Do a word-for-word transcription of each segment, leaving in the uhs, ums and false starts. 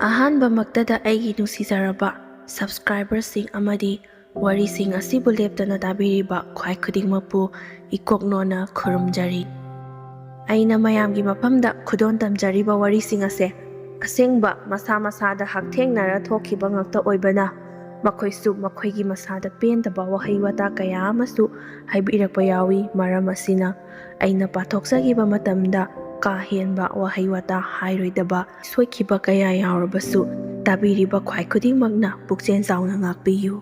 ꯑꯍꯥꯟꯕꯃꯛꯇꯗ ꯑꯩꯒꯤ ꯅꯨꯡꯁꯤꯖꯔꯕ subscriberꯁꯤꯡ ꯑꯃꯗꯤ ꯋꯥꯔꯤꯁꯤꯡ ꯑꯁꯤꯕꯨ ꯂꯦꯞꯇꯅ ꯇꯥꯕꯤꯔꯤꯕ ꯈ꯭ꯋꯥꯏ ꯈꯨꯗꯤꯡꯃꯛꯄꯨ ꯏꯀꯣꯛꯅꯣꯅ ꯈꯨꯔꯨꯝꯖꯔꯤ꯫ ꯑꯩꯅ ꯃꯌꯥꯝꯒꯤ ꯃꯐꯝꯗ ꯈꯨꯗꯣꯟ ꯇꯝꯖꯔꯤꯕ ꯋꯥꯔꯤꯁꯤꯡ ꯑꯁꯦ ꯑꯁꯦꯡꯕ ꯃꯁꯥ ꯃꯁꯥꯗ ꯍꯛꯊꯦꯡꯅꯔ ꯊꯣꯛꯈꯤꯕ ꯉꯥꯛꯇ ꯑꯣꯏꯕꯅ, ꯃꯈꯣꯏꯁꯨ ꯃꯈꯣꯏꯒꯤ ꯃꯁꯥꯗ ꯄꯦꯟꯗꯕ ꯋꯥꯍꯩ ꯋꯥꯇꯥ ꯀꯌꯥ ꯑꯃꯁꯨ ꯍꯥꯏꯕꯤꯔꯛꯄ ꯌꯥꯎꯏ꯫ ꯃꯔꯝ ꯑꯁꯤꯅ, ꯑꯩꯅ ꯄꯥꯊꯣꯛꯆꯈꯤꯕ ꯃꯇꯝꯗ ꯀꯥ ꯍꯦꯟꯕ ꯋꯥꯍꯩ ꯋꯥꯇꯥ ꯍꯥꯏꯔꯣꯏꯗꯕ, ꯁꯣꯏꯈꯤꯕ ꯀꯌꯥ ꯌꯥꯎꯔꯕꯁꯨ, ꯇꯥꯕꯤꯔꯤꯕ ꯈ꯭ꯋꯥꯏ ꯈꯨꯗꯤꯡꯃꯛꯅ ꯄꯨꯛꯆꯦꯜ ꯆꯥꯎꯅ ꯉꯥꯛꯄꯤꯌꯨ꯫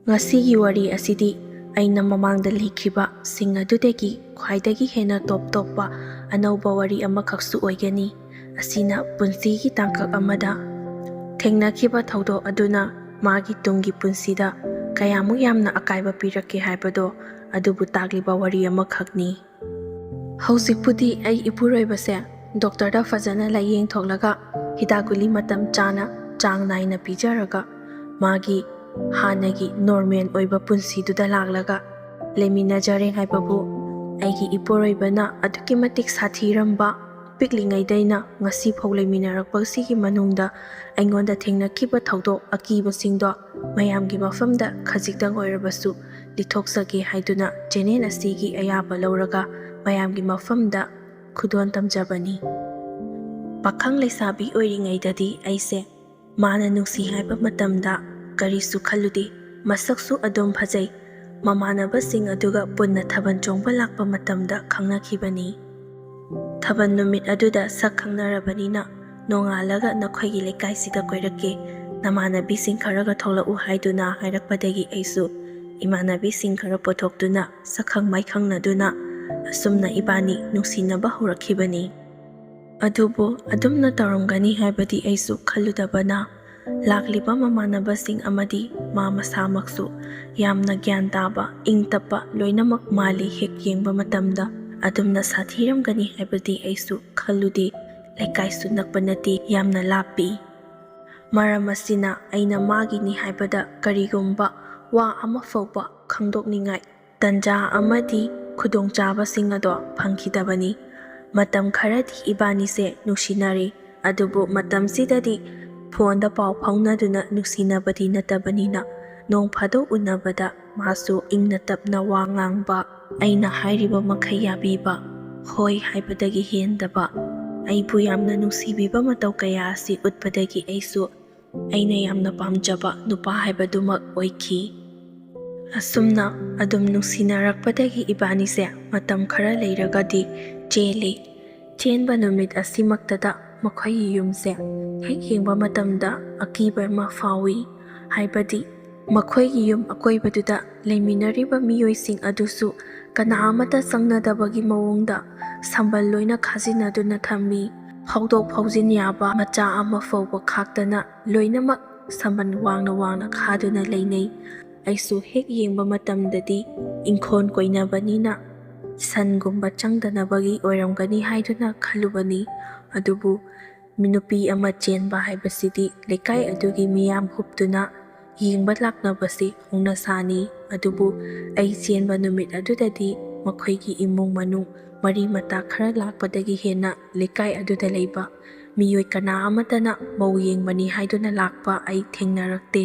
ꯉꯁꯤꯒꯤ ꯋꯥꯔꯤ ꯑꯁꯤꯗꯤ ꯑꯩꯅ ꯃꯃꯥꯡꯗ ꯂꯤꯈꯤꯕ ꯁꯤꯡ ꯑꯗꯨꯗꯒꯤ ꯈ꯭ꯋꯥꯏꯗꯒꯤ ꯍꯦꯟꯅ ꯇꯣꯞ ꯇꯣꯞꯄ ꯑꯅꯧꯕ ꯋꯥꯔꯤ ꯑꯃꯈꯛꯁꯨ ꯑꯣꯏꯒꯅꯤ꯫ ꯑꯁꯤꯅ ꯄꯨꯟꯁꯤꯒꯤ ꯇꯥꯡꯀꯛ ꯑꯃꯗ ꯊꯦꯡꯅꯈꯤꯕ ꯊꯧꯗꯣꯛ ꯑꯗꯨꯅ ꯃꯥꯒꯤ ꯇꯨꯡꯒꯤ ꯄꯨꯟꯁꯤꯗ ꯀꯌꯥꯃꯨꯛ ꯌꯥꯝꯅ ꯑꯀꯥꯏꯕ ꯄꯤꯔꯛꯀꯦ ꯍꯥꯏꯕꯗꯣ ꯑꯗꯨꯕꯨ ꯇꯥꯛꯂꯤꯕ ꯋꯥꯔꯤ ꯑꯃꯈꯛꯅꯤ꯫ ꯍꯧꯖꯤꯛꯄꯨꯗꯤ ꯑꯩ ꯏꯄꯨꯔꯣꯏꯕꯁꯦ ꯗꯣꯛꯇꯔꯗ ꯐꯖꯅ ꯂꯥꯌꯦꯡꯊꯣꯛꯂꯒ ꯍꯤꯗꯥꯛ ꯒꯨꯂꯤ ꯃꯇꯝ ꯆꯥꯅ ꯆꯥꯡ ꯅꯥꯏꯅ ꯄꯤꯖꯔꯒ ꯃꯥꯒꯤ ꯍꯥꯟꯅꯒꯤ ꯅꯣꯔꯃꯦꯜ ꯑꯣꯏꯕ ꯄꯨꯟꯁꯤꯗꯨꯗ ꯂꯥꯛꯂꯒ ꯂꯩꯃꯤꯟꯅꯖꯔꯦ ꯍꯥꯏꯕꯕꯨ ꯑꯩꯒꯤ ꯏꯄꯨꯔꯣꯏꯕꯅ ꯑꯗꯨꯛꯀꯤ ꯃꯇꯤꯛ ꯁꯥꯊꯤꯔꯝꯕ, ꯄꯤꯛꯂꯤꯉꯩꯗꯩꯅ ꯉꯁꯤꯐꯥꯎ ꯂꯩꯃꯤꯟꯅꯔꯛꯄꯁꯤꯒꯤ ꯃꯅꯨꯡꯗ ꯑꯩꯉꯣꯟꯗ ꯊꯦꯡꯅꯈꯤꯕ ꯊꯧꯗꯣꯛ ꯑꯀꯤꯕꯁꯤꯡꯗꯣ ꯃꯌꯥꯝꯒꯤ ꯃꯐꯝꯗ ꯈꯖꯤꯛꯇꯪ ꯑꯣꯏꯔꯕꯁꯨ ꯂꯤꯊꯣꯛꯆꯒꯦ ꯍꯥꯏꯗꯨꯅ ꯆꯦꯅꯦꯜ ꯑꯁꯤꯒꯤ ꯑꯌꯥꯕ ꯂꯧꯔꯒ ꯃꯌꯥꯝꯒꯤ ꯃꯐꯝꯗ ꯈꯨꯗꯣꯟ ꯇꯝꯖꯕꯅꯤ꯫ ꯄꯥꯈꯪ ꯂꯩꯁꯥꯕꯤ ꯑꯣꯏꯔꯤꯉꯩꯗꯗꯤ ꯑꯩꯁꯦ ꯃꯥꯅ ꯅꯨꯡꯁꯤ ꯍꯥꯏꯕ ꯃꯇꯝꯗ ꯀꯔꯤꯁꯨ ꯈꯜꯂꯨꯗꯦ꯫ ꯃꯁꯛꯁꯨ ꯑꯗꯨꯝ ꯐꯖꯩ꯫ ꯃꯃꯥꯟꯅꯕꯁꯤꯡ ꯑꯗꯨꯒ ꯄꯨꯟꯅ ꯊꯥꯕꯜ ꯆꯣꯡꯕ ꯂꯥꯛꯄ ꯃꯇꯝꯗ ꯈꯪꯅꯈꯤꯕꯅꯤ꯫ ꯊꯥꯕꯜ ꯅꯨꯃꯤꯠ ꯑꯗꯨꯗ ꯁꯛ ꯈꯪꯅꯔꯕꯅꯤꯅ ꯅꯣꯡꯉꯥꯜꯂꯒ ꯅꯈꯣꯏꯒꯤ ꯂꯩꯀꯥꯏꯁꯤꯗ ꯀꯣꯏꯔꯛꯀꯦ, ꯅꯃꯥꯟꯅꯕꯤꯁꯤꯡ ꯈꯔꯒ ꯊꯣꯛꯂꯛꯎ ꯍꯥꯏꯗꯨꯅ ꯍꯥꯏꯔꯛꯄꯗꯒꯤ ꯑꯩꯁꯨ ꯏꯃꯥꯟꯅꯕꯤꯁꯤꯡ ꯈꯔ ꯄꯨꯊꯣꯛꯇꯨꯅ ꯁꯛꯈꯪ ꯃꯥꯏꯈꯪꯅꯗꯨꯅ ꯑꯁꯨꯝꯅ ꯏꯕꯥꯅꯤ ꯅꯨꯡꯁꯤꯅꯕ ꯍꯧꯔꯛꯈꯤꯕꯅꯤ꯫ ꯑꯗꯨꯕꯨ ꯑꯗꯨꯝꯅ ꯇꯧꯔꯝꯒꯅꯤ ꯍꯥꯏꯕꯗꯤ ꯑꯩꯁꯨ ꯈꯜꯂꯨꯗꯕꯅ, ꯂꯥꯛꯂꯤꯕ ꯃꯃꯥꯟꯅꯕꯁꯤꯡ ꯑꯃꯗꯤ ꯃꯥ ꯃꯁꯥꯃꯛꯁꯨ ꯌꯥꯝꯅ ꯒ꯭ꯌꯥꯟ ꯇꯥꯕ, ꯏꯪ ꯇꯞꯄ ꯂꯣꯏꯅꯃꯛ ꯃꯥꯜꯂꯤ꯫ ꯍꯦꯛ ꯌꯦꯡꯕ ꯃꯇꯝꯗ ꯑꯗꯨꯝꯅ ꯁꯥꯊꯤꯔꯝꯒꯅꯤ ꯍꯥꯏꯕꯗꯤ ꯑꯩꯁꯨ ꯈꯜꯂꯨꯗꯦ꯫ ꯂꯩꯀꯥꯏꯁꯨ ꯅꯛꯄ ꯅꯠꯇꯦ, ꯌꯥꯝꯅ ꯂꯥꯞꯄꯤ꯫ ꯃꯔꯝ ꯑꯁꯤꯅ ꯑꯩꯅ ꯃꯥꯒꯤꯅꯤ ꯍꯥꯏꯕꯗ ꯀꯔꯤꯒꯨꯝꯕ ꯋꯥ ꯑꯃ ꯐꯥꯎꯕ ꯈꯪꯗꯣꯛꯅꯤꯡꯉꯥꯏ ꯇꯟꯖꯥ ꯑꯃꯗꯤ ꯈꯨꯗꯣꯡꯆꯥꯕꯁꯤꯡ ꯑꯗꯣ ꯐꯪꯈꯤꯗꯕꯅꯤ꯫ ꯃꯇꯝ ꯈꯔꯗꯤ ꯏꯕꯥꯅꯤꯁꯦ ꯅꯨꯡꯁꯤꯅꯔꯦ꯫ ꯑꯗꯨꯕꯨ ꯃꯇꯝꯁꯤꯗꯗꯤ ꯐꯣꯟꯗ ꯄꯥꯎ ꯐꯥꯎꯅꯗꯨꯅ ꯅꯨꯡꯁꯤꯅꯕꯗꯤ ꯅꯠꯇꯕꯅꯤꯅ, ꯅꯣꯡ ꯐꯥꯗꯣꯛ ꯎꯅꯕꯗ ꯃꯥꯁꯨ ꯏꯪꯅ ꯇꯞꯅ ꯋꯥ ꯉꯥꯡꯕ, ꯑꯩꯅ ꯍꯥꯏꯔꯤꯕ ꯃꯈꯩ ꯌꯥꯕꯤꯕ, ꯍꯣꯏ ꯍꯥꯏꯕꯗꯒꯤ ꯍꯦꯟꯗꯕ, ꯑꯩꯕꯨ ꯌꯥꯝꯅ ꯅꯨꯡꯁꯤꯕꯤꯕ ꯃꯇꯧ ꯀꯌꯥ ꯑꯁꯤ ꯎꯠꯄꯗꯒꯤ ꯑꯩꯁꯨ ꯑꯩꯅ ꯌꯥꯝꯅ ꯄꯥꯝꯖꯕ ꯅꯨꯄꯥ ꯍꯥꯏꯕꯗꯨꯃꯛ ꯑꯣꯏꯈꯤ꯫ ꯑꯁꯨꯝꯅ ꯑꯗꯨꯝ ꯅꯨꯡꯁꯤꯅꯔꯛꯄꯗꯒꯤ ꯏꯕꯥꯅꯤꯁꯦ ꯃꯇꯝ ꯈꯔ ꯂꯩꯔꯒꯗꯤ ꯆꯦꯜꯂꯤ꯫ ꯆꯦꯟꯕ ꯅꯨꯃꯤꯠ ꯑꯁꯤꯃꯛꯇꯗ ꯃꯈꯣꯏꯒꯤ ꯌꯨꯝꯁꯦ ꯍꯦꯛ ꯌꯦꯡꯕ ꯃꯇꯝꯗ ꯑꯀꯤꯕ ꯑꯃ ꯐꯥꯎꯏ꯫ ꯍꯥꯏꯕꯗꯤ ꯃꯈꯣꯏꯒꯤ ꯌꯨꯝ ꯑꯀꯣꯏꯕꯗꯨꯗ ꯂꯩꯃꯤꯟꯅꯔꯤꯕ ꯃꯤꯑꯣꯏꯁꯤꯡ ꯑꯗꯨꯁꯨ ꯀꯅꯥ ꯑꯃꯠꯇ ꯆꯪꯅꯗꯕꯒꯤ ꯃꯑꯣꯡꯗ ꯁꯝꯕꯜ ꯂꯣꯏꯅ ꯈꯥꯖꯤꯟꯅꯗꯨꯅ ꯊꯝꯃꯤ꯫ ꯐꯥꯎꯗꯣꯛ ꯐꯥꯎꯖꯤꯟ ꯌꯥꯕ ꯃꯆꯥ ꯑꯃ ꯐꯥꯎꯕ ꯈꯥꯛꯇꯅ ꯂꯣꯏꯅꯃꯛ ꯁꯝꯕꯜ ꯋꯥꯡꯅ ꯋꯥꯡꯅ ꯈꯥꯗꯨꯅ ꯂꯩꯅꯩ꯫ ꯑꯩꯁꯨ ꯍꯦꯛ ꯌꯦꯡꯕ ꯃꯇꯝꯗꯗꯤ ꯏꯪꯈꯣꯜ ꯀꯣꯏꯅꯕꯅꯤꯅ ꯁꯟꯒꯨꯝꯕ ꯆꯪꯗꯅꯕꯒꯤ ꯑꯣꯏꯔꯝꯒꯅꯤ ꯍꯥꯏꯗꯨꯅ ꯈꯜꯂꯨꯕꯅꯤ꯫ ꯑꯗꯨꯕꯨ ꯅꯨꯄꯤ ꯑꯃ ꯆꯦꯟꯕ ꯍꯥꯏꯕꯁꯤꯗꯤ ꯂꯩꯀꯥꯏ ꯑꯗꯨꯒꯤ ꯃꯤꯌꯥꯝ ꯍꯨꯞꯇꯨꯅ ꯌꯦꯡꯕ ꯂꯥꯛꯅꯕꯁꯤ ꯍꯧꯅꯁꯥꯅꯤ꯫ ꯑꯗꯨꯕꯨ ꯑꯩ ꯆꯦꯟꯕ ꯅꯨꯃꯤꯠ ꯑꯗꯨꯗꯗꯤ ꯃꯈꯣꯏꯒꯤ ꯏꯃꯨꯡ ꯃꯅꯨꯡ, ꯃꯔꯤ ꯃꯇꯥ ꯈꯔ ꯂꯥꯛꯄꯗꯒꯤ ꯍꯦꯟꯅ ꯂꯩꯀꯥꯏ ꯑꯗꯨꯗ ꯂꯩꯕ ꯃꯤꯑꯣꯏ ꯀꯅꯥ ꯑꯃꯠꯇꯅ ꯃꯧ ꯌꯦꯡꯕꯅꯤ ꯍꯥꯏꯗꯨꯅ ꯂꯥꯛꯄ ꯑꯩ ꯊꯦꯡꯅꯔꯛꯇꯦ꯫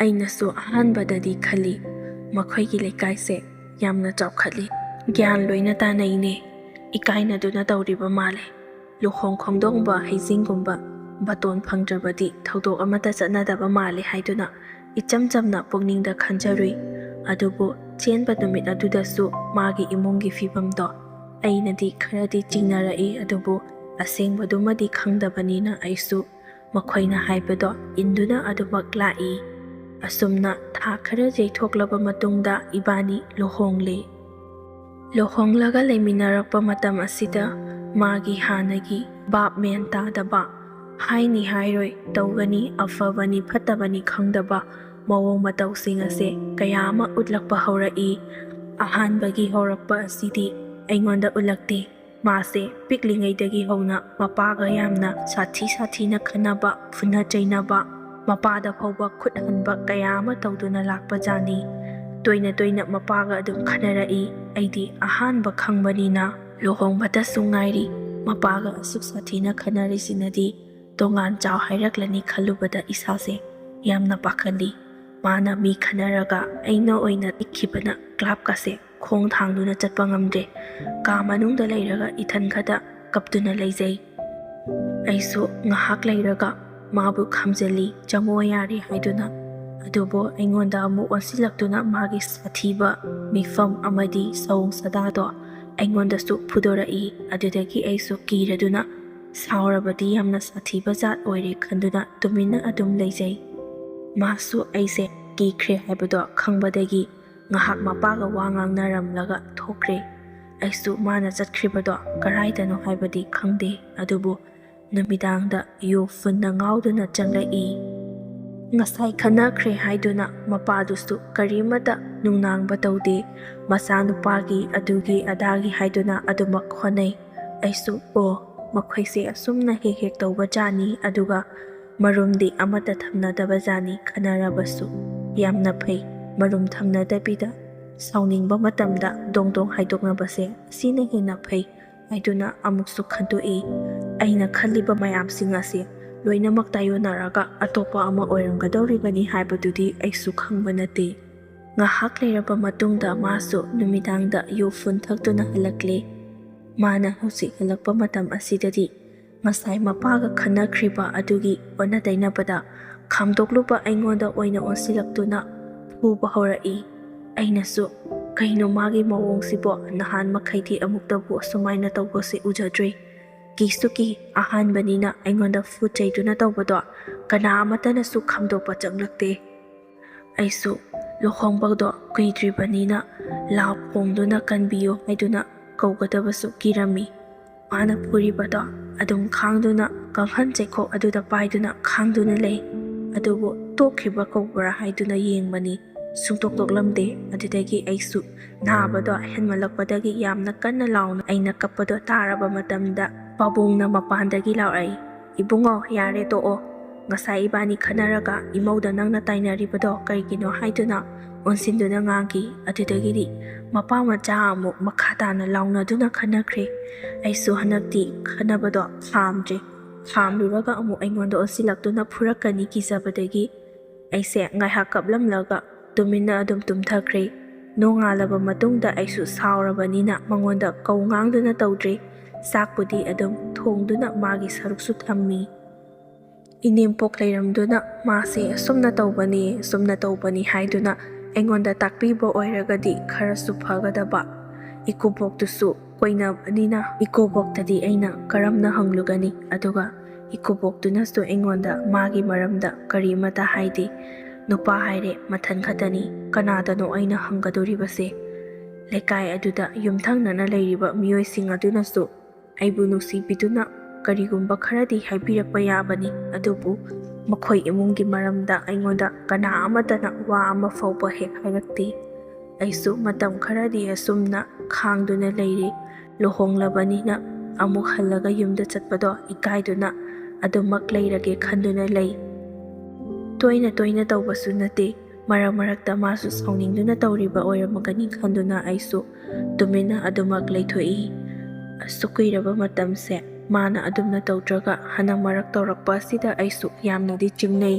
ꯑꯩꯅꯁꯨ ꯑꯍꯥꯟꯕꯗꯗꯤ ꯈꯜꯂꯤ, "ꯃꯈꯣꯏꯒꯤ ꯂꯩꯀꯥꯏꯁꯦ ꯌꯥꯝꯅ ꯆꯥꯎꯈꯠꯂꯤ, ꯒ꯭ꯌꯥꯟ ꯂꯣꯏꯅ ꯇꯥꯅꯩꯅꯦ, ꯏꯀꯥꯏꯅꯗꯨꯅ ꯇꯧꯔꯤꯕ ꯃꯥꯜꯂꯦ꯫ ꯂꯨꯍꯣꯡ ꯈꯣꯡꯗꯣꯡꯕ ꯍꯩꯖꯤꯡꯒꯨꯝꯕ ꯕꯥꯇꯣꯟ ꯐꯪꯗ꯭ꯔꯕꯗꯤ ꯊꯧꯗꯣꯛ ꯑꯃꯠꯇ ꯆꯠꯅꯗꯕ ꯃꯥꯜꯂꯦ" ꯍꯥꯏꯗꯨꯅ ꯏꯆꯝ ꯆꯝꯅ ꯄꯨꯛꯅꯤꯡꯗ ꯈꯟꯖꯔꯨꯏ꯫ ꯑꯗꯨꯕꯨ ꯆꯦꯟꯕ ꯅꯨꯃꯤꯠ ꯑꯗꯨꯗꯁꯨ ꯃꯥꯒꯤ ꯏꯃꯨꯡꯒꯤ ꯐꯤꯕꯝꯗꯣ ꯑꯩꯅꯗꯤ ꯈꯔꯗꯤ ꯆꯤꯡꯅꯔꯛꯏ, ꯑꯗꯨꯕꯨ ꯑꯁꯦꯡꯕꯗꯨꯃꯗꯤ ꯈꯪꯗꯕꯅꯤꯅ ꯑꯩꯁꯨ ꯃꯈꯣꯏꯅ ꯍꯥꯏꯕꯗꯣ ꯏꯟꯗꯨꯅ ꯑꯗꯨꯃꯛ ꯂꯥꯛꯏ꯫ ꯑꯁꯨꯝꯅ ꯊꯥ ꯈꯔ ꯌꯩꯊꯣꯛꯂꯕ ꯃꯇꯨꯡꯗ ꯏꯕꯥꯅꯤ ꯂꯨꯍꯣꯡꯂꯦ꯫ ꯂꯨꯍꯣꯡꯂꯒ ꯂꯩꯃꯤꯟꯅꯔꯛꯄ ꯃꯇꯝ ꯑꯁꯤꯗ ꯃꯥꯒꯤ ꯍꯥꯟꯅꯒꯤ ꯚꯥꯞ ꯃꯦꯟ ꯇꯥꯗꯕ, ꯍꯥꯏꯅꯤ ꯍꯥꯏꯔꯣꯏ, ꯇꯧꯒꯅꯤ, ꯑꯐꯕꯅꯤ ꯐꯠꯇꯕꯅꯤ ꯈꯪꯗꯕ ꯃꯑꯣꯡ ꯃꯇꯧꯁꯤꯡ ꯑꯁꯦ ꯀꯌꯥ ꯑꯃ ꯎꯠꯂꯛꯄ ꯍꯧꯔꯛꯏ꯫ ꯑꯍꯥꯟꯕꯒꯤ ꯍꯧꯔꯛꯄ ꯑꯁꯤꯗꯤ ꯑꯩꯉꯣꯟꯗ ꯎꯠꯂꯛꯇꯦ꯫ ꯃꯥꯁꯦ ꯄꯤꯛꯂꯤꯉꯩꯗꯒꯤ ꯍꯧꯅ ꯃꯄꯥꯒ ꯌꯥꯝꯅ ꯁꯥꯊꯤ ꯁꯥꯊꯤꯅ ꯈꯠꯅꯕ, ꯐꯨꯅ ꯆꯩꯅꯕ, ꯃꯄꯥꯗ ꯐꯥꯎꯕ ꯈꯨꯠ ꯍꯟꯕ ꯀꯌꯥ ꯑꯃ ꯇꯧꯗꯨꯅ ꯂꯥꯛꯄ ꯖꯥꯠꯅꯤ꯫ ꯇꯣꯏꯅ ꯇꯣꯏꯅ ꯃꯄꯥꯒ ꯑꯗꯨꯝ ꯈꯠꯅꯔꯛꯏ꯫ ꯑꯩꯗꯤ ꯑꯍꯥꯟꯕ ꯈꯪꯕꯅꯤꯅ ꯂꯨꯍꯣꯡꯕꯇꯁꯨ ꯉꯥꯏꯔꯤ, ꯃꯄꯥꯒ ꯑꯁꯨꯛ ꯁꯥꯊꯤꯅ ꯈꯠꯅꯔꯤꯁꯤꯅꯗꯤ ꯇꯣꯉꯥꯟ ꯆꯥꯎ ꯍꯥꯏꯔꯛꯂꯅꯤ ꯈꯜꯂꯨꯕꯗ ꯏꯁꯥꯁꯦ ꯌꯥꯝꯅ ꯄꯥꯈꯠꯂꯤ꯫ ꯃꯥꯅ ꯃꯤ ꯈꯠꯅꯔꯒ ꯑꯩꯅ ꯑꯣꯏꯅ ꯆꯤꯛꯈꯤꯕꯅ ꯀ꯭ꯂꯥꯞꯀꯁꯦ ꯈꯣꯡ ꯊꯥꯡꯗꯨꯅ ꯆꯠꯄ ꯉꯝꯗ꯭ꯔꯦ꯫ ꯀꯥ ꯃꯅꯨꯡꯗ ꯂꯩꯔꯒ ꯏꯊꯟ ꯈꯛꯇ ꯀꯞꯇꯨꯅ ꯂꯩꯖꯩ꯫ ꯑꯩꯁꯨ ꯉꯥꯏꯍꯥꯛ ꯂꯩꯔꯒ ꯃꯥꯕꯨ ꯈꯥꯝꯖꯤꯜꯂꯤ, "ꯆꯪꯉꯣ ꯌꯥꯔꯦ" ꯍꯥꯏꯗꯨꯅ꯫ ꯑꯗꯨꯕꯨ ꯑꯩꯉꯣꯟꯗ ꯑꯃꯨꯛ ꯑꯣꯟꯁꯤꯜꯂꯛꯇꯨꯅ ꯃꯥꯒꯤ ꯁꯥꯊꯤꯕ ꯃꯤꯐꯝ ꯑꯃꯗꯤ ꯁꯑꯣꯡ ꯁꯥꯗꯥꯗꯣ ꯑꯩꯉꯣꯟꯗꯁꯨ ꯐꯨꯗꯣꯔꯛꯏ꯫ ꯑꯗꯨꯗꯒꯤ ꯑꯩꯁꯨ ꯀꯤꯔꯗꯨꯅ, ꯁꯥꯎꯔꯕꯗꯤ ꯌꯥꯝꯅ ꯁꯥꯊꯤꯕ ꯖꯥꯠ ꯑꯣꯏꯔꯦ ꯈꯟꯗꯨꯅ ꯇꯨꯃꯤꯟꯅ ꯑꯗꯨꯝ ꯂꯩꯖꯩ꯫ ꯃꯥꯁꯨ ꯑꯩꯁꯦ ꯀꯤꯈ꯭ꯔꯦ ꯍꯥꯏꯕꯗꯣ ꯈꯪꯕꯗꯒꯤ ꯉꯥꯏꯍꯥꯛ ꯃꯄꯥꯒ ꯋꯥ ꯉꯥꯡꯅꯔꯝꯂꯒ ꯊꯣꯛꯈ꯭ꯔꯦ꯫ ꯑꯩꯁꯨ ꯃꯥꯅ ꯆꯠꯈ꯭ꯔꯤꯕꯗꯣ ꯀꯔꯥꯏꯗꯅꯣ ꯍꯥꯏꯕꯗꯤ ꯈꯪꯗꯦ, ꯑꯗꯨꯕꯨ ꯅꯨꯃꯤꯗꯥꯡꯗ ꯌꯨ ꯐꯨꯟꯅ ꯉꯥꯎꯗꯨꯅ ꯆꯪꯂꯛꯏ꯫ ꯉꯁꯥꯏ ꯈꯟꯅꯈ꯭ꯔꯦ ꯍꯥꯏꯗꯨꯅ ꯃꯄꯥꯗꯨꯁꯨ ꯀꯔꯤꯃꯠꯇ ꯅꯨꯡꯅꯥꯡꯕ ꯇꯧꯗꯦ꯫ ꯃꯆꯥꯅꯨꯄꯥꯒꯤ ꯑꯗꯨꯒꯤ ꯑꯗꯥꯒꯤ ꯍꯥꯏꯗꯨꯅ ꯑꯗꯨꯃꯛ ꯍꯣꯠꯅꯩ꯫ ꯑꯩꯁꯨ, "ꯑꯣ, ꯃꯈꯣꯏꯁꯦ ꯑꯁꯨꯝꯅ ꯍꯦꯛ ꯍꯦꯛ ꯇꯧꯕ ꯖꯥꯠꯅꯤ, ꯑꯗꯨꯒ ꯃꯔꯨꯝꯗꯤ ꯑꯃꯠꯇ ꯊꯝꯅꯗꯕ ꯖꯥꯠꯅꯤ, ꯈꯟꯅꯔꯕꯁꯨ꯫ ꯌꯥꯝꯅ ꯐꯩ, ꯃꯔꯨꯝ ꯊꯝꯅꯗꯕꯤꯗ ꯁꯥꯎꯅꯤꯡꯕ ꯃꯇꯝꯗ ꯗꯣꯡ ꯗꯣꯡ ꯍꯥꯏꯗꯣꯛꯅꯕꯁꯦ, ꯑꯁꯤꯅ ꯍꯦꯟꯅ ꯐꯩ" ꯍꯥꯏꯗꯨꯅ ꯑꯃꯨꯛꯁꯨ ꯈꯟꯗꯣꯛꯏ꯫ ꯑꯩꯅ ꯈꯜꯂꯤꯕ ꯃꯌꯥꯝꯁꯤꯡ ꯑꯁꯤ ꯂꯣꯏꯅꯃꯛ ꯇꯥꯏꯌꯣꯟꯅꯔꯒ ꯑꯇꯣꯞꯄ ꯑꯃ ꯑꯣꯏꯔꯝꯒꯗꯧꯔꯤꯕꯅꯤ ꯍꯥꯏꯕꯗꯨꯗꯤ ꯑꯩꯁꯨ ꯈꯪꯕ ꯅꯠꯇꯦ꯫ ꯉꯥꯏꯍꯥꯛ ꯂꯩꯔꯕ ꯃꯇꯨꯡꯗ ꯃꯥꯁꯨ ꯅꯨꯃꯤꯗꯥꯡꯗ ꯌꯨ ꯐꯨꯟ ꯊꯛꯇꯨꯅ ꯍꯜꯂꯛꯂꯦ꯫ ꯃꯥꯅ ꯍꯧꯖꯤꯛ ꯍꯜꯂꯛꯄ ꯃꯇꯝ ꯑꯁꯤꯗꯗꯤ ꯉꯁꯥꯏ ꯃꯄꯥꯒ ꯈꯟꯅꯈ꯭ꯔꯤꯕ ꯑꯗꯨꯒꯤ ꯑꯣꯟꯅ ꯇꯩꯅꯕꯗ ꯈꯥꯝꯗꯣꯛꯂꯨꯕ ꯑꯩꯉꯣꯟꯗ ꯑꯣꯏꯅ ꯑꯣꯟꯁꯤꯜꯂꯛꯇꯨꯅ ꯐꯨꯕ ꯍꯧꯔꯛꯏ꯫ ꯑꯩꯅꯁꯨ, "ꯀꯩꯅꯣ ꯃꯥꯒꯤ ꯃꯑꯣꯡꯁꯤꯕꯣ? ꯅꯍꯥꯟ ꯃꯈꯩꯗꯤ ꯑꯃꯨꯛꯇꯕꯨ ꯑꯁꯨꯃꯥꯏꯅ ꯇꯧꯕꯁꯦ ꯎꯖꯗ꯭ꯔꯤ꯫ ꯀꯤꯁꯨ ꯀꯤ, ꯑꯍꯥꯟꯕꯅꯤꯅ ꯑꯩꯉꯣꯟꯗ ꯐꯨ ꯆꯩꯗꯨꯅ ꯇꯧꯕꯗꯣ ꯀꯅꯥ ꯑꯃꯠꯇꯅꯁꯨ ꯈꯥꯝꯗꯣꯛꯄ ꯆꯪꯂꯛꯇꯦ"꯫ ꯑꯩꯁꯨ ꯂꯨꯍꯣꯡꯕꯗꯣ ꯀꯨꯏꯗ꯭ꯔꯤꯕꯅꯤꯅ ꯂꯥꯎ ꯈꯣꯡꯗꯨꯅ ꯀꯟꯕꯤꯌꯨ ꯍꯥꯏꯗꯨꯅ ꯀꯧꯒꯗꯕꯁꯨ ꯀꯤꯔꯝꯃꯤ꯫ ꯃꯥꯅ ꯐꯨꯔꯤꯕꯗꯣ ꯑꯗꯨꯝ ꯈꯥꯡꯗꯨꯅ, ꯀꯥꯡꯈꯟ ꯆꯩꯈꯣꯛ ꯑꯗꯨꯗ ꯄꯥꯏꯗꯨꯅ ꯈꯥꯡꯗꯨꯅ ꯂꯩ꯫ ꯑꯗꯨꯕꯨ ꯇꯣꯛꯈꯤꯕ꯭ꯔꯥ ꯀꯧꯕ꯭ꯔꯥ ꯍꯥꯏꯗꯨꯅ ꯌꯦꯡꯕꯅꯤ, ꯁꯨꯡꯇꯣꯛ ꯇꯣꯛꯂꯝꯗꯦ꯫ ꯑꯗꯨꯗꯒꯤ ꯑꯩꯁꯨ ꯅꯥꯕꯗꯣ ꯍꯦꯟꯃꯜꯂꯛꯄꯗꯒꯤ ꯌꯥꯝꯅ ꯀꯟꯅ ꯂꯥꯎꯅ ꯑꯩꯅ ꯀꯞꯄꯗꯣ ꯇꯥꯔꯕ ꯃꯇꯝꯗ ꯄꯥꯕꯨꯡꯅ ꯃꯄꯥꯟꯗꯒꯤ ꯂꯥꯎꯔꯛꯏ, "ꯏꯕꯨꯡꯉꯣ, ꯌꯥꯔꯦ, ꯇꯣꯛꯑꯣ꯫ "ꯉꯁꯥꯏ ꯏꯕꯥꯅꯤ ꯈꯟꯅꯔꯒ ꯏꯃꯧꯗ ꯅꯪꯅ ꯇꯥꯏꯅꯔꯤꯕꯗꯣ ꯀꯔꯤꯒꯤꯅꯣ?" ꯍꯥꯏꯗꯨꯅ ꯑꯣꯟꯁꯤꯟꯗꯨꯅ ꯉꯥꯡꯈꯤ꯫ ꯑꯗꯨꯗꯒꯤꯗꯤ ꯃꯄꯥ ꯃꯆꯥ ꯑꯃꯨꯛ ꯃꯈꯥ ꯇꯥꯅ ꯂꯥꯎꯅꯗꯨꯅ ꯈꯟꯅꯈ꯭ꯔꯦ꯫ ꯑꯩꯁꯨ ꯍꯟꯗꯛꯇꯤ ꯈꯟꯅꯕꯗꯣ ꯈꯥꯝꯗ꯭ꯔꯦ꯫ ꯈꯥꯝꯂꯨꯔꯒ ꯑꯃꯨꯛ ꯑꯩꯉꯣꯟꯗ ꯑꯣꯟꯁꯤꯜꯂꯛꯇꯨꯅ ꯐꯨꯔꯛꯀꯅꯤ ꯀꯤꯖꯕꯗꯒꯤ ꯑꯩꯁꯦ ꯉꯥꯏꯍꯥꯛ ꯀꯞꯂꯝꯂꯒ ꯇꯨꯃꯤꯟꯅ ꯑꯗꯨꯝ ꯇꯨꯝꯊꯈ꯭ꯔꯦ꯫ ꯅꯣꯡꯉꯥꯜꯂꯕ ꯃꯇꯨꯡꯗ ꯑꯩꯁꯨ ꯁꯥꯎꯔꯕꯅꯤꯅ ꯃꯉꯣꯟꯗ ꯀꯧ ꯉꯥꯡꯗꯨꯅ ꯇꯧꯗ꯭ꯔꯦ꯫ ꯆꯥꯛꯄꯨꯗꯤ ꯑꯗꯨꯝ ꯊꯣꯡꯗꯨꯅ ꯃꯥꯒꯤ ꯁꯔꯨꯛꯁꯨ ꯊꯝꯃꯤ꯫ ꯏꯅꯦꯝꯄꯣꯛ ꯂꯩꯔꯝꯗꯨꯅ ꯃꯥꯁꯦ ꯑꯁꯨꯝꯅ ꯇꯧꯕꯅꯤ, ꯑꯁꯨꯝꯅ ꯇꯧꯕꯅꯤ ꯍꯥꯏꯗꯨꯅ ꯑꯩꯉꯣꯟꯗ ꯇꯥꯛꯄꯤꯕ ꯑꯣꯏꯔꯒꯗꯤ ꯈꯔꯁꯨ ꯐꯒꯗꯕ꯫ ꯏꯀꯨꯕꯣꯛꯇꯨꯁꯨ ꯀꯣꯏꯅꯕꯅꯤꯅ ꯏꯀꯨꯕꯣꯛꯇꯗꯤ ꯑꯩꯅ ꯀꯔꯝꯅ ꯍꯪꯂꯨꯒꯅꯤ? ꯑꯗꯨꯒ ꯏꯀꯨꯕꯣꯛꯇꯨꯅꯁꯨ ꯑꯩꯉꯣꯟꯗ ꯃꯥꯒꯤ ꯃꯔꯝꯗ ꯀꯔꯤꯃꯇ ꯍꯥꯏꯗꯦ꯫ ꯅꯨꯄꯥ ꯍꯥꯏꯔꯦ ꯃꯊꯟ ꯈꯛꯇꯅꯤ, ꯀꯅꯥꯗꯅꯣ ꯑꯩꯅ ꯍꯪꯒꯗꯧꯔꯤꯕꯁꯦ? ꯂꯩꯀꯥꯏ ꯑꯗꯨꯗ ꯌꯨꯝꯊꯪꯅꯅ ꯂꯩꯔꯤꯕ ꯃꯤꯑꯣꯏꯁꯤꯡ ꯑꯗꯨꯅꯁꯨ ꯑꯩꯕꯨ ꯅꯨꯡꯁꯤꯕꯤꯗꯨꯅ ꯀꯔꯤꯒꯨꯝꯕ ꯈꯔꯗꯤ ꯍꯥꯏꯕꯤꯔꯛꯄ ꯌꯥꯕꯅꯤ, ꯑꯗꯨꯕꯨ ꯃꯈꯣꯏ ꯏꯃꯨꯡꯒꯤ ꯃꯔꯝꯗ ꯑꯩꯉꯣꯟꯗ ꯀꯅꯥ ꯑꯃꯠꯇꯅ ꯋꯥ ꯑꯃ ꯐꯥꯎꯕ ꯍꯦꯛ ꯍꯥꯏꯔꯛꯇꯦ꯫ ꯑꯩꯁꯨ ꯃꯇꯝ ꯈꯔꯗꯤ ꯑꯁꯨꯝꯅ ꯈꯥꯡꯗꯨꯅ ꯂꯩꯔꯦ꯫ ꯂꯨꯍꯣꯡꯂꯕꯅꯤꯅ ꯑꯃꯨꯛ ꯍꯜꯂꯒ ꯌꯨꯝꯗ ꯆꯠꯄꯗꯣ ꯏꯀꯥꯏꯗꯨꯅ ꯑꯗꯨꯃꯛ ꯂꯩꯔꯒꯦ ꯈꯟꯗꯨꯅ ꯂꯩ꯫ ꯇꯣꯏꯅ ꯇꯣꯏꯅ ꯇꯧꯕꯁꯨ ꯅꯠꯇꯦ꯫ ꯃꯔꯛ ꯃꯔꯛꯇ ꯃꯥꯁꯨ ꯁꯥꯎꯅꯤꯡꯗꯨꯅ ꯇꯧꯔꯤꯕ ꯑꯣꯏꯔꯝꯃꯒꯅꯤ ꯈꯟꯗꯨꯅ ꯑꯩꯁꯨ ꯇꯨꯃꯤꯟꯅ ꯑꯗꯨꯃꯛ ꯂꯩꯊꯣꯛꯏ꯫ ꯑꯁꯨꯛ ꯀꯨꯏꯔꯕ ꯃꯇꯝꯁꯦ ꯃꯥꯅ ꯑꯗꯨꯝꯅ ꯇꯧꯗ꯭ꯔꯒ ꯍꯟꯗꯛ ꯃꯔꯛ ꯇꯧꯔꯛꯄ ꯑꯁꯤꯗ ꯑꯩꯁꯨ ꯌꯥꯝꯅꯗꯤ ꯆꯤꯡꯅꯩ꯫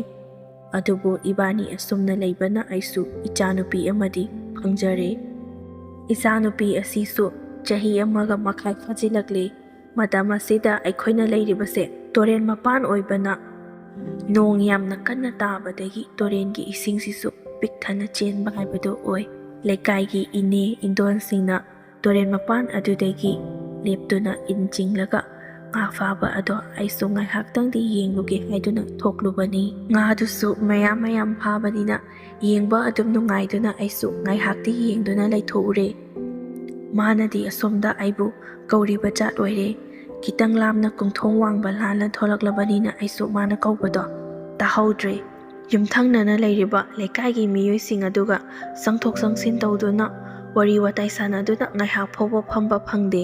ꯑꯗꯨꯕꯨ ꯏꯕꯥꯅꯤ ꯑꯁꯨꯝꯅ ꯂꯩꯕꯅ ꯑꯩꯁꯨ ꯏꯆꯥꯅꯨꯄꯤ ꯑꯃꯗꯤ ꯐꯪꯖꯔꯦ꯫ ꯏꯆꯥꯅꯨꯄꯤ ꯑꯁꯤꯁꯨ ꯆꯍꯤ ꯑꯃꯒ ꯃꯈꯥꯏ ꯐꯥꯖꯤꯜꯂꯛꯂꯦ꯫ ꯃꯇꯝ ꯑꯁꯤꯗ ꯑꯩꯈꯣꯏꯅ ꯂꯩꯔꯤꯕꯁꯦ ꯇꯨꯔꯦꯜ ꯃꯄꯥꯟ ꯑꯣꯏꯕꯅ ꯅꯣꯡ ꯌꯥꯝꯅ ꯀꯟꯅ ꯇꯥꯕꯗꯒꯤ ꯇꯨꯔꯦꯜꯒꯤ ꯏꯁꯤꯡꯁꯤꯁꯨ ꯄꯤꯛ ꯊꯟꯅ ꯆꯦꯟꯕ ꯍꯥꯏꯕꯗꯨ ꯑꯣꯏ꯫ ꯂꯩꯀꯥꯏꯒꯤ ꯏꯅꯦ ꯏꯟꯗꯣꯟꯁꯤꯡꯅ ꯇꯨꯔꯦꯜ ꯃꯄꯥꯟ ꯑꯗꯨꯗꯒꯤ ꯂꯦꯞꯇꯨꯅ ꯏꯟ ꯆꯤꯡꯂꯒ ꯉꯥ ꯐꯥꯕ ꯑꯗꯣ ꯑꯩꯁꯨ ꯉꯥꯏꯍꯥꯛꯇꯪꯗꯤ ꯌꯦꯡꯂꯨꯒꯦ ꯍꯥꯏꯗꯨꯅ ꯊꯣꯛꯂꯨꯕꯅꯤ꯫ ꯉꯥꯗꯨꯁꯨ ꯃꯌꯥꯝ ꯃꯌꯥꯝ ꯐꯥꯕꯅꯤꯅ ꯌꯦꯡꯕ ꯑꯗꯨꯝ ꯅꯨꯡꯉꯥꯏꯗꯨꯅ ꯑꯩꯁꯨ ꯉꯥꯏꯍꯥꯛꯇꯤ ꯌꯦꯡꯗꯨꯅ ꯂꯩꯊꯣꯛꯎꯔꯦ꯫ ꯃꯥꯅꯗꯤ ꯑꯁꯣꯝꯗ ꯑꯩꯕꯨ ꯀꯧꯔꯤꯕ ꯖꯥꯠ ꯑꯣꯏꯔꯦ꯫ ꯈꯤꯇꯪ ꯂꯥꯞꯅ ꯀꯨꯝꯊꯣꯡ ꯋꯥꯡꯕ ꯂꯥꯜꯂ ꯊꯣꯛꯂꯛꯂꯕꯅꯤꯅ ꯑꯩꯁꯨ ꯃꯥꯅ ꯀꯧꯕꯗꯣ ꯇꯥꯍꯧꯗ꯭ꯔꯦ꯫ ꯌꯨꯝꯊꯪꯅꯅ ꯂꯩꯔꯤꯕ ꯂꯩꯀꯥꯏꯒꯤ ꯃꯤꯑꯣꯏꯁꯤꯡ ꯑꯗꯨꯒ ꯆꯪꯊꯣꯛ ꯆꯪꯁꯤꯟ ꯇꯧꯗꯨꯅ ꯋꯥꯔꯤ ꯋꯥꯇꯥꯏ ꯁꯥꯟꯅꯗꯨꯅ ꯉꯥꯏꯍꯥꯛ ꯐꯥꯎꯕ ꯐꯝꯕ ꯐꯪꯗꯦ꯫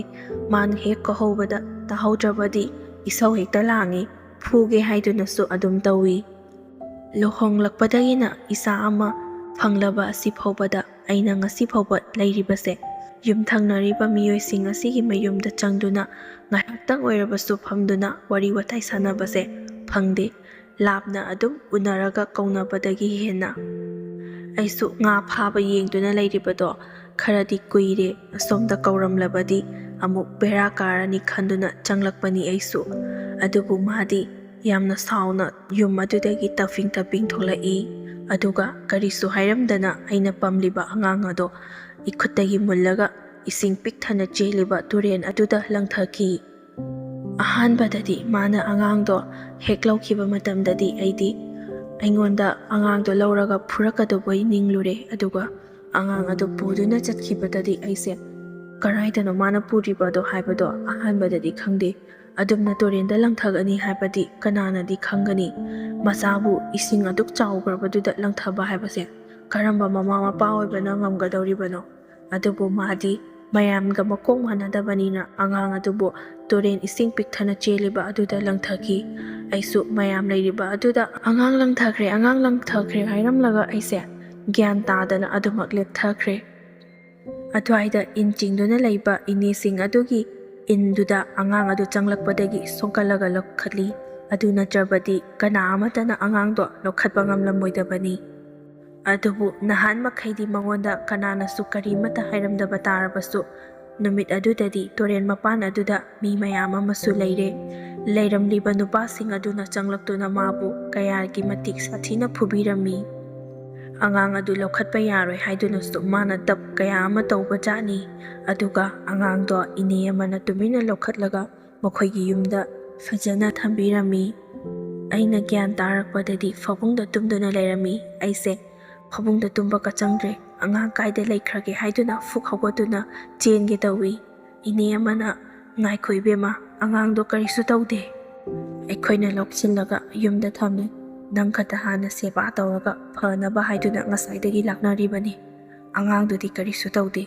ꯃꯥꯅ ꯍꯦꯛ ꯀꯧꯍꯧꯕꯗ ꯇꯥꯍꯧꯗ꯭ꯔꯕꯗꯤ ꯏꯁꯧ ꯍꯦꯛꯇ ꯂꯥꯡꯏ꯫ ꯐꯨꯒꯦ ꯍꯥꯏꯗꯨꯅꯁꯨ ꯑꯗꯨꯝ ꯇꯧꯏ꯫ ꯂꯨꯍꯣꯡꯂꯛꯄꯗꯒꯤꯅ ꯏꯆꯥ ꯑꯃ ꯐꯪꯂꯕ ꯑꯁꯤ ꯐꯥꯎꯕꯗ ꯑꯩꯅ ꯉꯁꯤ ꯐꯥꯎꯕ ꯂꯩꯔꯤꯕꯁꯦ ꯌꯨꯝꯊꯪꯅꯔꯤꯕ ꯃꯤꯑꯣꯏꯁꯤꯡ ꯑꯁꯤꯒꯤ ꯃꯌꯨꯝꯗ ꯆꯪꯗꯨꯅ ꯉꯥꯏꯍꯥꯛꯇꯪ ꯑꯣꯏꯔꯕꯁꯨ ꯐꯝꯗꯨꯅ ꯋꯥꯔꯤ ꯋꯥꯇꯥꯏ ꯁꯥꯟꯅꯕꯁꯦ ꯐꯪꯗꯦ꯫ ꯂꯥꯞꯅ ꯑꯗꯨꯝ ꯎꯅꯔꯒ ꯀꯧꯅꯕꯗꯒꯤ ꯍꯦꯟꯅ꯫ ꯑꯩꯁꯨ ꯉꯥ ꯐꯥꯕ ꯌꯦꯡꯗꯨꯅ ꯂꯩꯔꯤꯕꯗꯣ ꯈꯔꯗꯤ ꯀꯨꯏꯔꯦ, ꯑꯁꯣꯝꯗ ꯀꯧꯔꯝꯂꯕꯗꯤ ꯑꯃꯨꯛ ꯕꯦꯔꯥ ꯀꯥꯔꯅꯤ ꯈꯟꯗꯨꯅ ꯆꯪꯂꯛꯄꯅꯤ ꯑꯩꯁꯨ꯫ ꯑꯗꯨꯕꯨ ꯃꯥꯗꯤ ꯌꯥꯝꯅ ꯁꯥꯎꯅ ꯌꯨꯝ ꯑꯗꯨꯗꯒꯤ ꯇꯞꯐꯤꯡ ꯇꯞꯐꯤꯡ ꯊꯣꯛꯂꯛꯏ꯫ ꯑꯗꯨꯒ ꯀꯔꯤꯁꯨ ꯍꯥꯏꯔꯝꯗꯅ ꯑꯩꯅ ꯄꯝꯂꯤꯕ ꯑꯉꯥꯡ ꯑꯗꯣ ꯏꯈꯨꯠꯇꯒꯤ ꯃꯨꯜꯂꯒ ꯏꯁꯤꯡ ꯄꯤꯛ ꯊꯟꯅ ꯆꯦꯜꯂꯤꯕ ꯇꯨꯔꯦꯜ ꯑꯗꯨꯗ ꯂꯪꯊꯈꯤ꯫ ꯑꯍꯥꯟꯕꯗꯗꯤ ꯃꯥꯅ ꯑꯉꯥꯡꯗꯣ ꯍꯦꯛ ꯂꯧꯈꯤꯕ ꯃꯇꯝꯗꯗꯤ ꯑꯩꯗꯤ ꯑꯩꯉꯣꯟꯗ ꯑꯉꯥꯡꯗꯣ ꯂꯧꯔꯒ ꯐꯨꯔꯛꯀꯗꯧꯕꯩ ꯅꯤꯡꯂꯨꯔꯦ꯫ ꯑꯗꯨꯒ ꯑꯉꯥꯡ ꯑꯗꯨ ꯄꯨꯗꯨꯅ ꯆꯠꯈꯤꯕꯗꯗꯤ ꯑꯩꯁꯦ ꯀꯔꯥꯏꯗꯅꯣ ꯃꯥꯅ ꯄꯨꯔꯤꯕꯗꯣ ꯍꯥꯏꯕꯗꯣ ꯑꯍꯥꯟꯕꯗꯗꯤ ꯈꯪꯗꯦ꯫ ꯑꯗꯨꯝꯅ ꯇꯨꯔꯦꯟꯗ ꯂꯪꯊꯒꯅꯤ ꯍꯥꯏꯕꯗꯤ ꯀꯅꯥꯅꯗꯤ ꯈꯪꯒꯅꯤ? ꯃꯆꯥꯕꯨ ꯏꯁꯤꯡ ꯑꯗꯨꯛ ꯆꯥꯎꯈ꯭ꯔꯕꯗꯨꯗ ꯂꯪꯊꯕ ꯍꯥꯏꯕꯁꯦ ꯀꯔꯝꯕ ꯃꯃꯥ ꯃꯄꯥ ꯑꯣꯏꯕꯅ ꯉꯝꯒꯗꯧꯔꯤꯕꯅꯣ? ꯑꯗꯨꯕꯨ ꯃꯥꯗꯤ ꯃꯌꯥꯝꯒ ꯃꯀꯣꯛ ꯃꯥꯟꯅꯗꯕꯅꯤꯅ ꯑꯉꯥꯡ ꯑꯗꯨꯕꯨ ꯇꯨꯔꯦꯟ ꯏꯁꯤꯡ ꯄꯤꯛꯊꯅ ꯆꯦꯜꯂꯤꯕ ꯑꯗꯨꯗ ꯂꯪꯊꯈꯤ꯫ ꯑꯩꯁꯨ ꯃꯌꯥꯝ ꯂꯩꯔꯤꯕ ꯑꯗꯨꯗ "ꯑꯉꯥꯡ ꯂꯪꯊꯈ꯭ꯔꯦ, ꯑꯉꯥꯡ ꯂꯪꯊꯈ꯭ꯔꯦ" ꯍꯥꯏꯔꯝꯂꯒ ꯑꯩꯁꯦ ꯒ꯭ꯌꯥꯟ ꯇꯥꯗꯅ ꯑꯗꯨꯃꯛ ꯂꯦꯞꯊꯈ꯭ꯔꯦ꯫ ꯑꯗꯨꯋꯥꯏꯗ ꯏꯟ ꯆꯤꯡꯗꯨꯅ ꯂꯩꯕ ꯏꯅꯦꯁꯤꯡ ꯑꯗꯨꯒꯤ ꯏꯟꯗꯨꯗ ꯑꯉꯥꯡ ꯑꯗꯨ ꯆꯪꯂꯛꯄꯗꯒꯤ ꯁꯣꯛꯀꯠꯂꯒ ꯂꯧꯈꯠꯂꯤ꯫ ꯑꯗꯨ ꯅꯠꯇ꯭ꯔꯕꯗꯤ ꯀꯅꯥ ꯑꯃꯠꯇꯅ ꯑꯉꯥꯡꯗꯣ ꯂꯧꯈꯠꯄ ꯉꯝꯂꯝꯃꯣꯏꯗꯕꯅꯤ꯫ ꯑꯗꯨꯕꯨ ꯅꯍꯥꯟ ꯃꯈꯩꯗꯤ ꯃꯉꯣꯟꯗ ꯀꯅꯥꯅꯁꯨ ꯀꯔꯤꯃꯠꯇ ꯍꯥꯏꯔꯝꯗꯕ ꯇꯥꯔꯕꯁꯨ, ꯅꯨꯃꯤꯠ ꯑꯗꯨꯗꯗꯤ ꯇꯨꯔꯦꯟ ꯃꯄꯥꯟ ꯑꯗꯨꯗ ꯃꯤ ꯃꯌꯥꯝ ꯑꯃꯁꯨ ꯂꯩꯔꯦ꯫ ꯂꯩꯔꯝꯂꯤꯕ ꯅꯨꯄꯥꯁꯤꯡ ꯑꯗꯨꯅ ꯆꯪꯂꯛꯇꯨꯅ ꯃꯥꯕꯨ ꯀꯌꯥꯒꯤ ꯃꯇꯤꯛ ꯁꯥꯊꯤꯅ ꯐꯨꯕꯤꯔꯝꯃꯤ꯫ ꯑꯉꯥꯡ ꯑꯗꯨ ꯂꯧꯈꯠꯄ ꯌꯥꯔꯣꯏ ꯍꯥꯏꯗꯨꯅꯁꯨ ꯃꯥꯅ ꯇꯞ ꯀꯌꯥ ꯑꯃ ꯇꯧꯕꯖꯥꯠꯅꯤ꯫ ꯑꯗꯨꯒ ꯑꯉꯥꯡꯗꯣ ꯏꯅꯦ ꯑꯃꯅ ꯇꯨꯃꯤꯟꯅ ꯂꯧꯈꯠꯂꯒ ꯃꯈꯣꯏꯒꯤ ꯌꯨꯝꯗ ꯐꯖꯅ ꯊꯝꯕꯤꯔꯝꯃꯤ꯫ ꯑꯩꯅ ꯒ꯭ꯌꯥꯟ ꯇꯥꯔꯛꯄꯗꯗꯤ ꯐꯃꯨꯡꯗ ꯇꯨꯝꯗꯨꯅ ꯂꯩꯔꯝꯃꯤ꯫ ꯑꯩꯁꯦ ꯐꯃꯨꯡꯗ ꯇꯨꯝꯕꯒ ꯆꯪꯗ꯭ꯔꯦ꯫ ꯑꯉꯥꯡ ꯀꯥꯏꯗ ꯂꯩꯈ꯭ꯔꯒꯦ ꯍꯥꯏꯗꯨꯅ ꯐꯨꯛ ꯍꯧꯒꯠꯇꯨꯅ ꯆꯦꯟꯒꯦ ꯇꯧꯏ꯫ ꯏꯅꯦ ꯑꯃꯅ, "ꯉꯥꯏꯈꯣ ꯏꯕꯦꯝꯃ, ꯑꯉꯥꯡꯗꯣ ꯀꯔꯤꯁꯨ ꯇꯧꯗꯦ꯫ ꯑꯩꯈꯣꯏꯅ ꯂꯧꯁꯤꯜꯂꯒ ꯌꯨꯝꯗ ꯊꯝꯃꯤ꯫ ꯅꯪ ꯈꯛꯇ ꯍꯥꯟꯅ ꯁꯦꯕꯥ ꯇꯧꯔꯒ ꯐꯅꯕ ꯍꯥꯏꯗꯨꯅ ꯉꯁꯥꯏꯗꯒꯤ ꯂꯥꯛꯅꯔꯤꯕꯅꯤ꯫ ꯑꯉꯥꯡꯗꯨꯗꯤ ꯀꯔꯤꯁꯨ ꯇꯧꯗꯦ,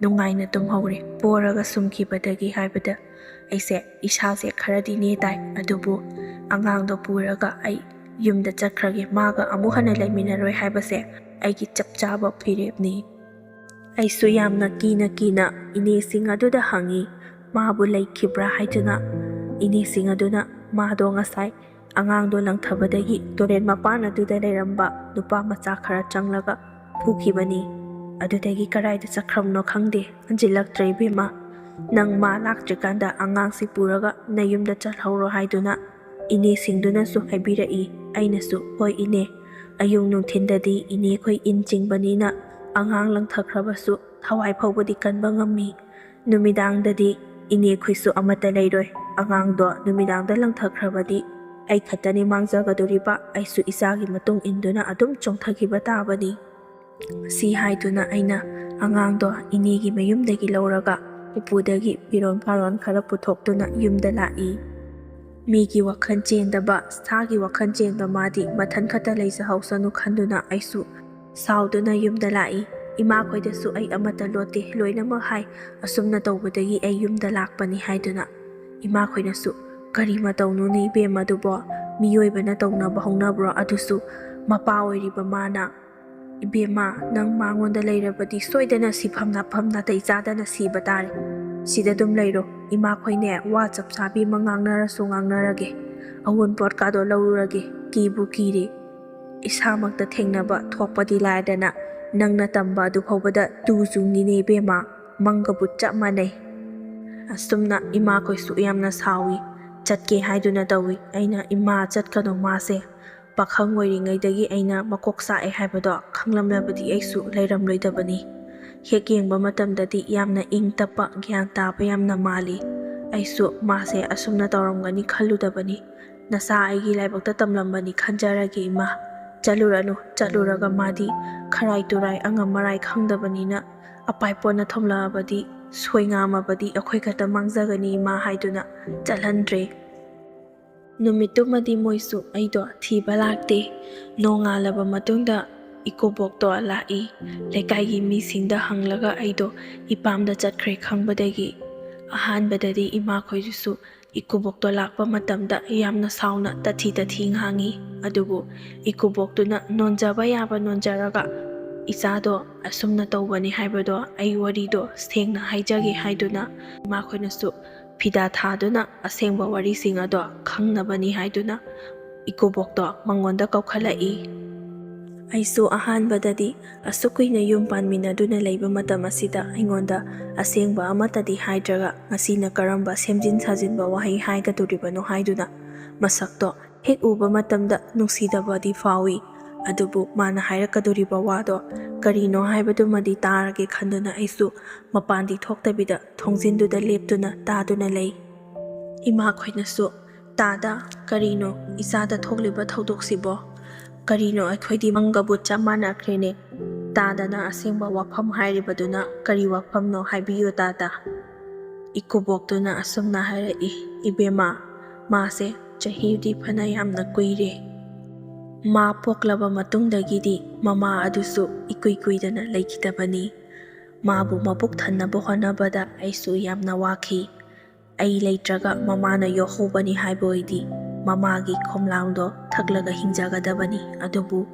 ꯅꯨꯡꯉꯥꯏꯅ ꯇꯨꯝꯍꯧꯔꯦ꯫ ꯄꯣꯔꯒ ꯁꯨꯝꯈꯤꯕꯗꯒꯤ" ꯍꯥꯏꯕꯗ ꯑꯩꯁꯦ ꯏꯁꯥꯁꯦ ꯈꯔꯗꯤ ꯅꯦ ꯇꯥꯏ꯫ ꯑꯗꯨꯕꯨ ꯑꯉꯥꯡꯗꯣ ꯄꯨꯔꯒ ꯑꯩ ꯌꯨꯝꯗ ꯆꯠꯈ꯭ꯔꯒꯦ꯫ ꯃꯥꯒ ꯑꯃꯨꯛ ꯍꯟꯅ ꯂꯩꯃꯤꯟꯅꯔꯣꯏ ꯍꯥꯏꯕꯁꯦ ꯑꯩꯒꯤ ꯆꯞ ꯆꯥꯕ ꯐꯤꯔꯦꯞꯅꯤ꯫ ꯑꯩꯁꯨ ꯌꯥꯝꯅ ꯀꯤꯅ ꯀꯤꯅ ꯏꯅꯦꯁꯤꯡ ꯑꯗꯨꯗ ꯍꯪꯉꯤ, ꯃꯥꯕꯨ ꯂꯩꯈꯤꯕ꯭ꯔꯥ ꯍꯥꯏꯗꯨꯅ꯫ ꯏꯅꯦꯁꯤꯡ ꯑꯗꯨꯅ ꯃꯥꯗꯣ ꯉꯁꯥꯏ ꯑꯉꯥꯡꯗꯣ ꯂꯪꯊꯕꯗꯒꯤ ꯇꯨꯔꯦꯜ ꯃꯄꯥꯟ ꯑꯗꯨꯗ ꯂꯩꯔꯝꯕ ꯅꯨꯄꯥ ꯃꯆꯥ ꯈꯔ ꯆꯪꯂꯒ ꯐꯨꯈꯤꯕꯅꯤ꯫ ꯑꯗꯨꯗꯒꯤ ꯀꯗꯥꯏꯗ ꯆꯠꯈ꯭ꯔꯕꯅꯣ ꯈꯪꯗꯦ, ꯍꯟꯖꯤꯜꯂꯛꯇ꯭ꯔꯦ ꯏꯕꯦꯝꯃ꯫ ꯅꯪ ꯃꯥ ꯂꯥꯛꯇ꯭ꯔꯤꯀꯥꯟꯗ ꯑꯉꯥꯡꯁꯤ ꯄꯨꯔꯒ ꯅꯌꯨꯝꯗ ꯆꯠꯍꯧꯔꯣ ꯍꯥꯏꯗꯨꯅ ꯏꯅꯦꯁꯤꯡꯗꯨꯅꯁꯨ ꯍꯥꯏꯕꯤꯔꯛꯏ꯫ ꯑꯩꯅꯁꯨ, "ꯍꯣꯏ ꯏꯅꯦ, ꯑꯌꯨꯛ ꯅꯨꯡꯊꯤꯟꯗꯗꯤ ꯏꯅꯦꯈꯣꯏ ꯏꯟ ꯆꯤꯡꯕꯅꯤꯅ ꯑꯉꯥꯡ ꯂꯪꯊꯈ꯭ꯔꯕꯁꯨ ꯊꯋꯥꯏ ꯐꯥꯎꯕꯗꯤ ꯀꯟꯕ ꯉꯝꯃꯤ꯫ ꯅꯨꯃꯤꯗꯥꯡꯗꯗꯤ ꯏꯅꯦꯈꯣꯏꯁꯨ ꯑꯃꯠꯇ ꯂꯩꯔꯣꯏ꯫ ꯑꯉꯥꯡꯗꯣ ꯅꯨꯃꯤꯗꯥꯡꯗ ꯂꯪꯊꯈ꯭ꯔꯕꯗꯤ ꯑꯩ ꯈꯛꯇꯅꯤ ꯃꯥꯡꯖꯒꯗꯣꯔꯤꯕ꯫ ꯑꯩꯁꯨ ꯏꯆꯥꯒꯤ ꯃꯇꯨꯡ ꯏꯟꯗꯨꯅ ꯑꯗꯨꯝ ꯆꯣꯡꯊꯈꯤꯕ ꯇꯥꯕꯅꯤ"꯫ ꯁꯤ ꯍꯥꯏꯗꯨꯅ ꯑꯩꯅ ꯑꯉꯥꯡꯗꯣ ꯏꯅꯦꯒꯤ ꯃꯌꯨꯝꯗꯒꯤ ꯂꯧꯔꯒ ꯎꯄꯨꯗꯒꯤ ꯐꯤꯔꯣꯜ ꯐꯥꯔꯣꯜ ꯈꯔ ꯄꯨꯊꯣꯛꯇꯨꯅ ꯌꯨꯝꯗ ꯂꯥꯛꯏ꯫ ꯃꯤꯒꯤ ꯋꯥꯈꯜ ꯆꯦꯟꯗꯕ, ꯁꯥꯒꯤ ꯋꯥꯈꯜ ꯆꯦꯟꯕ ꯃꯥꯗꯤ ꯃꯊꯟ ꯈꯛꯇ ꯂꯩꯖꯍꯧꯁꯅꯨ ꯈꯟꯗꯨꯅ ꯑꯩꯁꯨ ꯁꯥꯎꯗꯨꯅ ꯌꯨꯝꯗ ꯂꯥꯛꯏ꯫ ꯏꯃꯥꯈꯣꯏꯗꯁꯨ ꯑꯩ ꯑꯃꯠꯇ ꯂꯣꯠꯇꯦ, ꯂꯣꯏꯅꯃꯛ ꯍꯥꯏ꯫ ꯑꯁꯨꯝꯅ ꯇꯧꯕꯗꯒꯤ ꯑꯩ ꯌꯨꯝꯗ ꯂꯥꯛꯄꯅꯤ ꯍꯥꯏꯗꯨꯅ꯫ ꯏꯃꯥꯈꯣꯏꯅꯁꯨ, "ꯀꯔꯤ ꯃꯇꯧꯅꯣꯅꯦ ꯏꯕꯦꯝꯃ ꯑꯗꯨꯕꯣ? ꯃꯤꯑꯣꯏꯕꯅ ꯇꯧꯅꯕ ꯍꯧꯅꯕ꯭ꯔꯣ? ꯑꯗꯨꯁꯨ ꯃꯄꯥ ꯑꯣꯏꯔꯤꯕ ꯃꯥꯅ?" "ꯏꯕꯦꯝꯃ, ꯅꯪ ꯃꯉꯣꯟꯗ ꯂꯩꯔꯕꯗꯤ ꯁꯣꯏꯗꯅ ꯁꯤꯐꯝ ꯅꯥꯐꯝ ꯅꯥꯇꯩ ꯆꯥꯗꯅ ꯁꯤꯕ ꯇꯥꯔꯦ꯫ ꯁꯤꯗ ꯑꯗꯨꯝ ꯂꯩꯔꯣ꯫ ꯏꯃꯥꯈꯣꯏꯅꯦ, ꯋꯥ ꯆꯞ ꯆꯥꯕꯤ ꯑꯃ ꯉꯥꯡꯅꯔꯁꯨ ꯉꯥꯡꯅꯔꯒꯦ꯫ ꯑꯋꯨꯟꯄꯣꯠꯀꯥꯗꯣ ꯂꯧꯔꯨꯔꯒꯦ꯫ ꯀꯤꯕꯨ ꯀꯤꯔꯦ꯫ ꯏꯁꯥꯃꯛꯇ ꯊꯦꯡꯅꯕ ꯊꯣꯛꯄꯗꯤ ꯂꯥꯏꯗꯅ, ꯅꯪꯅ ꯇꯝꯕ ꯑꯗꯨ ꯐꯥꯎꯕꯗ ꯇꯨ ꯆꯨꯡꯉꯤꯅꯦ ꯏꯕꯦꯝꯃ, ꯃꯪꯒꯕꯨ ꯆꯞ ꯃꯥꯟꯅꯩ"꯫ ꯑꯁꯨꯝꯅ ꯏꯃꯥꯈꯣꯏꯁꯨ ꯌꯥꯝꯅ ꯁꯥꯎꯏ꯫ ꯆꯠꯀꯦ ꯍꯥꯏꯗꯨꯅ ꯇꯧꯏ꯫ ꯑꯩꯅ, "ꯏꯃꯥ, ꯆꯠꯀꯅꯨ, ꯃꯥꯁꯦ ꯄꯥꯈꯪ ꯑꯣꯏꯔꯤꯉꯩꯗꯒꯤ ꯑꯩꯅ ꯃꯀꯣꯛ ꯆꯥꯛꯑꯦ ꯍꯥꯏꯕꯗꯣ ꯈꯪꯂꯝꯂꯕꯗꯤ ꯑꯩꯁꯨ ꯂꯩꯔꯝꯂꯣꯏꯗꯕꯅꯤ꯫ ꯍꯦꯛ ꯌꯦꯡꯕ ꯃꯇꯝꯗꯗꯤ ꯌꯥꯝꯅ ꯏꯪ ꯇꯞꯄ, ꯒ꯭ꯌꯥꯟ ꯇꯥꯕ ꯌꯥꯝꯅ ꯃꯥꯜꯂꯤ꯫ ꯑꯩꯁꯨ ꯃꯥꯁꯦ ꯑꯁꯨꯝꯅ ꯇꯧꯔꯝꯒꯅꯤ ꯈꯜꯂꯨꯗꯕꯅꯤ꯫ ꯅꯆꯥ ꯑꯩꯒꯤ ꯂꯥꯏꯕꯛꯇ ꯇꯝꯂꯝꯕꯅꯤ ꯈꯟꯖꯔꯒꯦ ꯏꯃꯥ꯫ ꯆꯠꯂꯨꯔꯅꯨ, ꯆꯠꯂꯨꯔꯒ ꯃꯥꯗꯤ ꯈꯔꯥꯏ ꯇꯨꯔꯥꯏ ꯑꯉꯝ ꯃꯔꯥꯏ ꯈꯪꯗꯕꯅꯤꯅ ꯑꯄꯥꯏ ꯄꯣꯟꯅ ꯊꯣꯝꯂꯛꯑꯕꯗꯤ, ꯁꯣꯏ ꯉꯥꯝꯃꯕꯗꯤ ꯑꯩꯈꯣꯏ ꯈꯛꯇ ꯃꯥꯡꯖꯒꯅꯤ ꯏꯃꯥ" ꯍꯥꯏꯗꯨꯅ ꯆꯠꯍꯟꯗ꯭ꯔꯦ꯫ ꯅꯨꯃꯤꯠꯇꯨꯃꯗꯤ ꯃꯣꯏꯁꯨ ꯑꯩꯗꯣ ꯊꯤꯕ ꯂꯥꯛꯇꯦ꯫ ꯅꯣꯡꯉꯥꯜꯂꯕ ꯃꯇꯨꯡꯗ ꯏꯀꯨꯕꯣꯛꯇꯣ ꯂꯥꯛꯏ꯫ ꯂꯩꯀꯥꯏꯒꯤ ꯃꯤꯁꯤꯡꯗ ꯍꯪꯂꯒ ꯑꯩꯗꯣ ꯏꯄꯥꯝꯗ ꯆꯠꯈ꯭ꯔꯦ ꯈꯪꯕꯗꯒꯤ ꯑꯍꯥꯟꯕꯗꯗꯤ ꯏꯃꯥꯈꯣꯏꯗꯨꯁꯨ ꯏꯀꯨꯕꯣꯛꯇꯣ ꯂꯥꯛꯄ ꯃꯇꯝꯗ ꯌꯥꯝꯅ ꯁꯥꯎꯅ ꯇꯊꯤ ꯇꯊꯤ ꯉꯥꯡꯉꯤ꯫ ꯑꯗꯨꯕꯨ ꯏꯀꯨꯕꯣꯛꯇꯨꯅ ꯅꯣꯟꯖꯕ ꯌꯥꯕ ꯅꯣꯟꯖꯔꯒ, "ꯏꯆꯥꯗꯣ ꯑꯁꯨꯝꯅ ꯇꯧꯕꯅꯤ ꯍꯥꯏꯕꯗꯣ ꯑꯩ ꯋꯥꯔꯤꯗꯣ ꯁꯦꯡꯅ ꯍꯥꯏꯖꯒꯦ" ꯍꯥꯏꯗꯨꯅ, ꯃꯈꯣꯏꯅꯁꯨ ꯐꯤꯗꯥ ꯊꯥꯗꯨꯅ ꯑꯁꯦꯡꯕ ꯋꯥꯔꯤꯁꯤꯡ ꯑꯗꯣ ꯈꯪꯅꯕꯅꯤ ꯍꯥꯏꯗꯨꯅ ꯏꯀꯨꯕꯣꯛꯇꯣ ꯃꯉꯣꯟꯗ ꯀꯧꯈꯠꯂꯛꯏ꯫ ꯑꯩꯁꯨ ꯑꯍꯥꯟꯕꯗꯗꯤ ꯑꯁꯨꯛ ꯀꯨꯏꯅ ꯌꯨꯝ ꯄꯥꯟꯃꯤꯟꯅꯗꯨꯅ ꯂꯩꯕ ꯃꯇꯝ ꯑꯁꯤꯗ ꯑꯩꯉꯣꯟꯗ ꯑꯁꯦꯡꯕ ꯑꯃꯠꯇꯗꯤ ꯍꯥꯏꯗ꯭ꯔꯒ, ꯉꯁꯤꯅ ꯀꯔꯝꯕ ꯁꯦꯝꯖꯤꯟ ꯁꯥꯖꯤꯟꯕ ꯋꯥꯍꯩ ꯍꯥꯏꯒꯗꯣꯔꯤꯕꯅꯣ ꯍꯥꯏꯗꯨꯅ ꯃꯁꯛꯇꯣ ꯍꯦꯛ ꯎꯕ ꯃꯇꯝꯗ ꯅꯨꯡꯁꯤꯗꯕꯗꯤ ꯐꯥꯎꯏ꯫ ꯑꯗꯨꯕꯨ ꯃꯥꯅ ꯍꯥꯏꯔꯛꯀꯗꯣꯔꯤꯕ ꯋꯥꯗꯣ ꯀꯔꯤꯅꯣ ꯍꯥꯏꯕꯗꯨꯃꯗꯤ ꯇꯥꯔꯒꯦ ꯈꯟꯗꯨꯅ ꯑꯩꯁꯨ ꯃꯄꯥꯟꯗꯤ ꯊꯣꯛꯇꯕꯤꯗ ꯊꯣꯡꯖꯤꯟꯗꯨꯗ ꯂꯦꯞꯇꯨꯅ ꯇꯥꯗꯨꯅ ꯂꯩ꯫ ꯏꯃꯥꯈꯣꯏꯅꯁꯨ, "ꯇꯥꯗ, ꯀꯔꯤꯅꯣ ꯏꯆꯥꯗ ꯊꯣꯛꯂꯤꯕ ꯊꯧꯗꯣꯛꯁꯤꯕꯣ? ꯀꯔꯤꯅꯣ, ꯑꯩꯈꯣꯏꯗꯤ ꯃꯪꯒꯕꯨ ꯆꯞ ꯃꯥꯟꯅꯈ꯭ꯔꯦꯅꯦ꯫ ꯇꯥꯗꯅ ꯑꯁꯦꯡꯕ ꯋꯥꯐꯝ ꯍꯥꯏꯔꯤꯕꯗꯨꯅ ꯀꯔꯤ ꯋꯥꯐꯝꯅꯣ ꯍꯥꯏꯕꯤꯌꯨ ꯇꯥꯗ?" ꯏꯀꯨꯕꯣꯛꯇꯨꯅ ꯑꯁꯨꯝꯅ ꯍꯥꯏꯔꯛꯏ, "ꯏꯕꯦꯝꯃ, ꯃꯥꯁꯦ ꯆꯍꯤꯗꯤ ꯐꯅ ꯌꯥꯝꯅ ꯀꯨꯏꯔꯦ꯫ ꯃꯥ ꯄꯣꯛꯂꯕ ꯃꯇꯨꯡꯗꯒꯤꯗꯤ ꯃꯃꯥ ꯑꯗꯨꯁꯨ ꯏꯀꯨꯏ ꯀꯨꯏꯗꯅ ꯂꯩꯈꯤꯗꯕꯅꯤ꯫ ꯃꯥꯕꯨ ꯃꯕꯨꯛ ꯊꯟꯅꯕ ꯍꯣꯠꯅꯕꯗ ꯑꯩꯁꯨ ꯌꯥꯝꯅ ꯋꯥꯈꯤ꯫ ꯑꯩ ꯂꯩꯇ꯭ꯔꯒ ꯃꯃꯥꯅ ꯌꯣꯛꯍꯧꯕꯅꯤ ꯍꯥꯏꯕ ꯑꯣꯏꯗꯤ ꯃꯃꯥꯒꯤ ꯈꯣꯝꯂꯥꯡꯗꯣ ꯊꯛꯂꯒ ꯍꯤꯡꯖꯒꯗꯕꯅꯤ꯫ ꯑꯗꯨꯕꯨ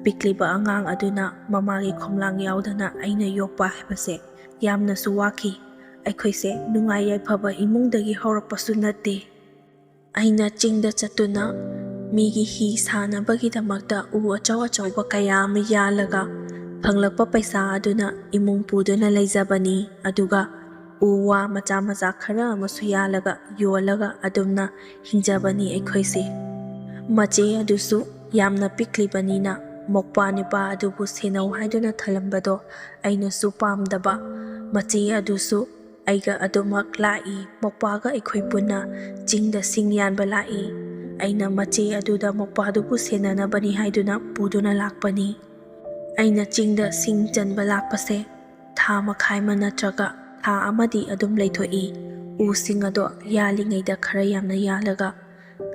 ꯄꯤꯛꯂꯤꯕ ꯑꯉꯥꯡ ꯑꯗꯨꯅ ꯃꯃꯥꯒꯤ ꯈꯣꯝꯂꯥꯡ ꯌꯥꯎꯗꯅ ꯑꯩꯅ ꯌꯣꯛꯄ ꯍꯥꯏꯕꯁꯦ ꯌꯥꯝꯅꯁꯨ ꯋꯥꯈꯤ꯫ ꯑꯩꯈꯣꯏꯁꯦ ꯅꯨꯡꯉꯥꯏ ꯌꯥꯏꯐꯕ ꯏꯃꯨꯡꯗꯒꯤ ꯍꯧꯔꯛꯄꯁꯨ ꯅꯠꯇꯦ꯫ ꯑꯩꯅ ꯆꯤꯡꯗ ꯆꯠꯇꯨꯅ ꯃꯤꯒꯤ ꯍꯤ ꯁꯥꯅꯕꯒꯤꯗꯃꯛꯇ ꯎ ꯑꯆꯧ ꯑꯆꯧꯕ ꯀꯌꯥ ꯑꯃ ꯌꯥꯜꯂꯒ ꯐꯪꯂꯛꯄ ꯄꯩꯁꯥ ꯑꯗꯨꯅ ꯏꯃꯨꯡ ꯄꯨꯗꯨꯅ ꯂꯩꯖꯕꯅꯤ꯫ ꯑꯗꯨꯒ ꯎ ꯋꯥ ꯃꯆꯥ ꯃꯆꯥ ꯈꯔ ꯑꯃꯁꯨ ꯌꯥꯜꯂꯒ ꯌꯣꯜꯂꯒ ꯑꯗꯨꯝꯅ ꯍꯤꯡꯖꯕꯅꯤ ꯑꯩꯈꯣꯏꯁꯦ꯫ ꯃꯆꯦ ꯑꯗꯨꯁꯨ ꯌꯥꯝꯅ ꯄꯤꯛꯂꯤꯕꯅꯤꯅ ꯃꯧꯄ꯭ꯋꯥ ꯅꯨꯄꯥ ꯑꯗꯨꯕꯨ ꯁꯦꯟꯅꯧ ꯍꯥꯏꯗꯨꯅ ꯊꯝꯂꯝꯕꯗꯣ ꯑꯩꯅꯁꯨ ꯄꯥꯝꯗꯕ꯫ ꯃꯆꯦ ꯑꯗꯨꯁꯨ ꯑꯩꯒ ꯑꯗꯨꯃꯛ ꯂꯥꯛꯏ꯫ ꯃꯧꯄ꯭ꯋꯥꯒ ꯑꯩꯈꯣꯏ ꯄꯨꯟꯅ ꯆꯤꯡꯗ ꯁꯤꯡ ꯌꯥꯟꯕ ꯂꯥꯛꯏ꯫ ꯑꯩꯅ ꯃꯆꯦ ꯑꯗꯨꯗ ꯃꯧꯄ꯭ꯋꯥꯗꯨꯕꯨ ꯁꯦꯟꯅꯅꯕꯅꯤ ꯍꯥꯏꯗꯨꯅ ꯄꯨꯗꯨꯅ ꯂꯥꯛꯄꯅꯤ꯫ ꯑꯩꯅ ꯆꯤꯡꯗ ꯁꯤꯡ ꯆꯟꯕ ꯂꯥꯛꯄꯁꯦ ꯊꯥ ꯃꯈꯥꯏ ꯑꯃ ꯅꯠꯇ꯭ꯔꯒ ꯊꯥ ꯑꯃꯗꯤ ꯑꯗꯨꯝ ꯂꯩꯊꯣꯛꯏ꯫ ꯎꯁꯤꯡ ꯑꯗꯣ ꯌꯥꯜꯂꯤꯉꯩꯗ ꯈꯔ ꯌꯥꯝꯅ ꯌꯥꯜꯂꯒ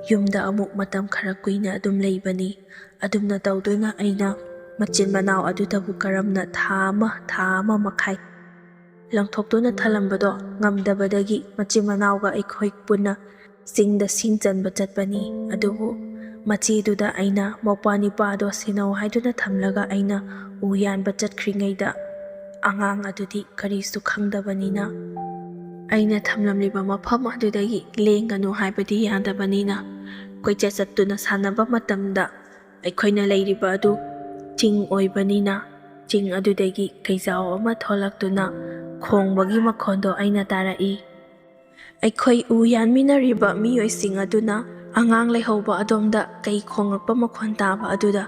ꯌꯨꯝꯗ ꯑꯃꯨꯛ ꯃꯇꯝ ꯈꯔ ꯀꯨꯏꯅ ꯑꯗꯨꯝ ꯂꯩꯕꯅꯤ꯫ ꯑꯗꯨꯝꯅ ꯇꯧꯗꯨꯅ ꯑꯩꯅ ꯃꯆꯤꯟ ꯃꯅꯥꯎ ꯑꯗꯨꯗꯕꯨ ꯀꯔꯝꯅ ꯊꯥ ꯑꯃ, ꯊꯥ ꯑꯃ ꯃꯈꯥꯏ ꯂꯪꯊꯣꯛꯇꯨꯅ ꯊꯜꯂꯝꯕꯗꯣ ꯉꯝꯗꯕꯗꯒꯤ ꯃꯆꯤꯟ ꯃꯅꯥꯎꯒ ꯑꯩꯈꯣꯏ ꯄꯨꯟꯅ ꯆꯤꯡꯗ ꯁꯤꯡ ꯆꯟꯕ ꯆꯠꯄꯅꯤ꯫ ꯑꯗꯨꯕꯨ ꯃꯆꯦꯗꯨꯗ ꯑꯩꯅ ꯃꯧꯄ꯭ꯋꯥ ꯅꯤꯄꯥꯗꯣ ꯁꯦꯟꯅꯧ ꯍꯥꯏꯗꯨꯅ ꯊꯝꯂꯒ ꯑꯩꯅ ꯎ ꯌꯥꯟꯕ ꯆꯠꯈ꯭ꯔꯤꯉꯩꯗ ꯑꯉꯥꯡ ꯑꯗꯨꯗꯤ ꯀꯔꯤꯁꯨ ꯈꯪꯗꯕꯅꯤꯅ ꯑꯩꯅ ꯊꯝꯂꯝꯂꯤꯕ ꯃꯐꯝ ꯑꯗꯨꯗꯒꯤ ꯂꯦꯡꯒꯅꯨ ꯍꯥꯏꯕꯗꯤ ꯌꯥꯗꯕꯅꯤꯅ ꯀꯣꯏꯆꯠ ꯆꯠꯇꯨꯅ ꯁꯥꯟꯅꯕ ꯃꯇꯝꯗ ꯑꯩꯈꯣꯏꯅ ꯂꯩꯔꯤꯕ ꯑꯗꯨ ꯆꯤꯡ ꯑꯣꯏꯕꯅꯤꯅ ꯆꯤꯡ ꯑꯗꯨꯗꯒꯤ ꯀꯩꯖꯥꯎ ꯑꯃ ꯊꯣꯛꯂꯛꯇꯨꯅ ꯈꯣꯡꯕꯒꯤ ꯃꯈꯣꯟꯗꯣ ꯑꯩꯅ ꯇꯥꯔꯛꯏ꯫ ꯑꯩꯈꯣꯏ ꯎ ꯌꯥꯟꯃꯤꯟꯅꯔꯤꯕ ꯃꯤꯑꯣꯏꯁꯤꯡ ꯑꯗꯨꯅ ꯑꯉꯥꯡ ꯂꯩꯍꯧꯕ ꯑꯗꯣꯝꯗ ꯀꯩ ꯈꯣꯡꯂꯛꯄ ꯃꯈꯣꯟ ꯇꯥꯕ ꯑꯗꯨꯗ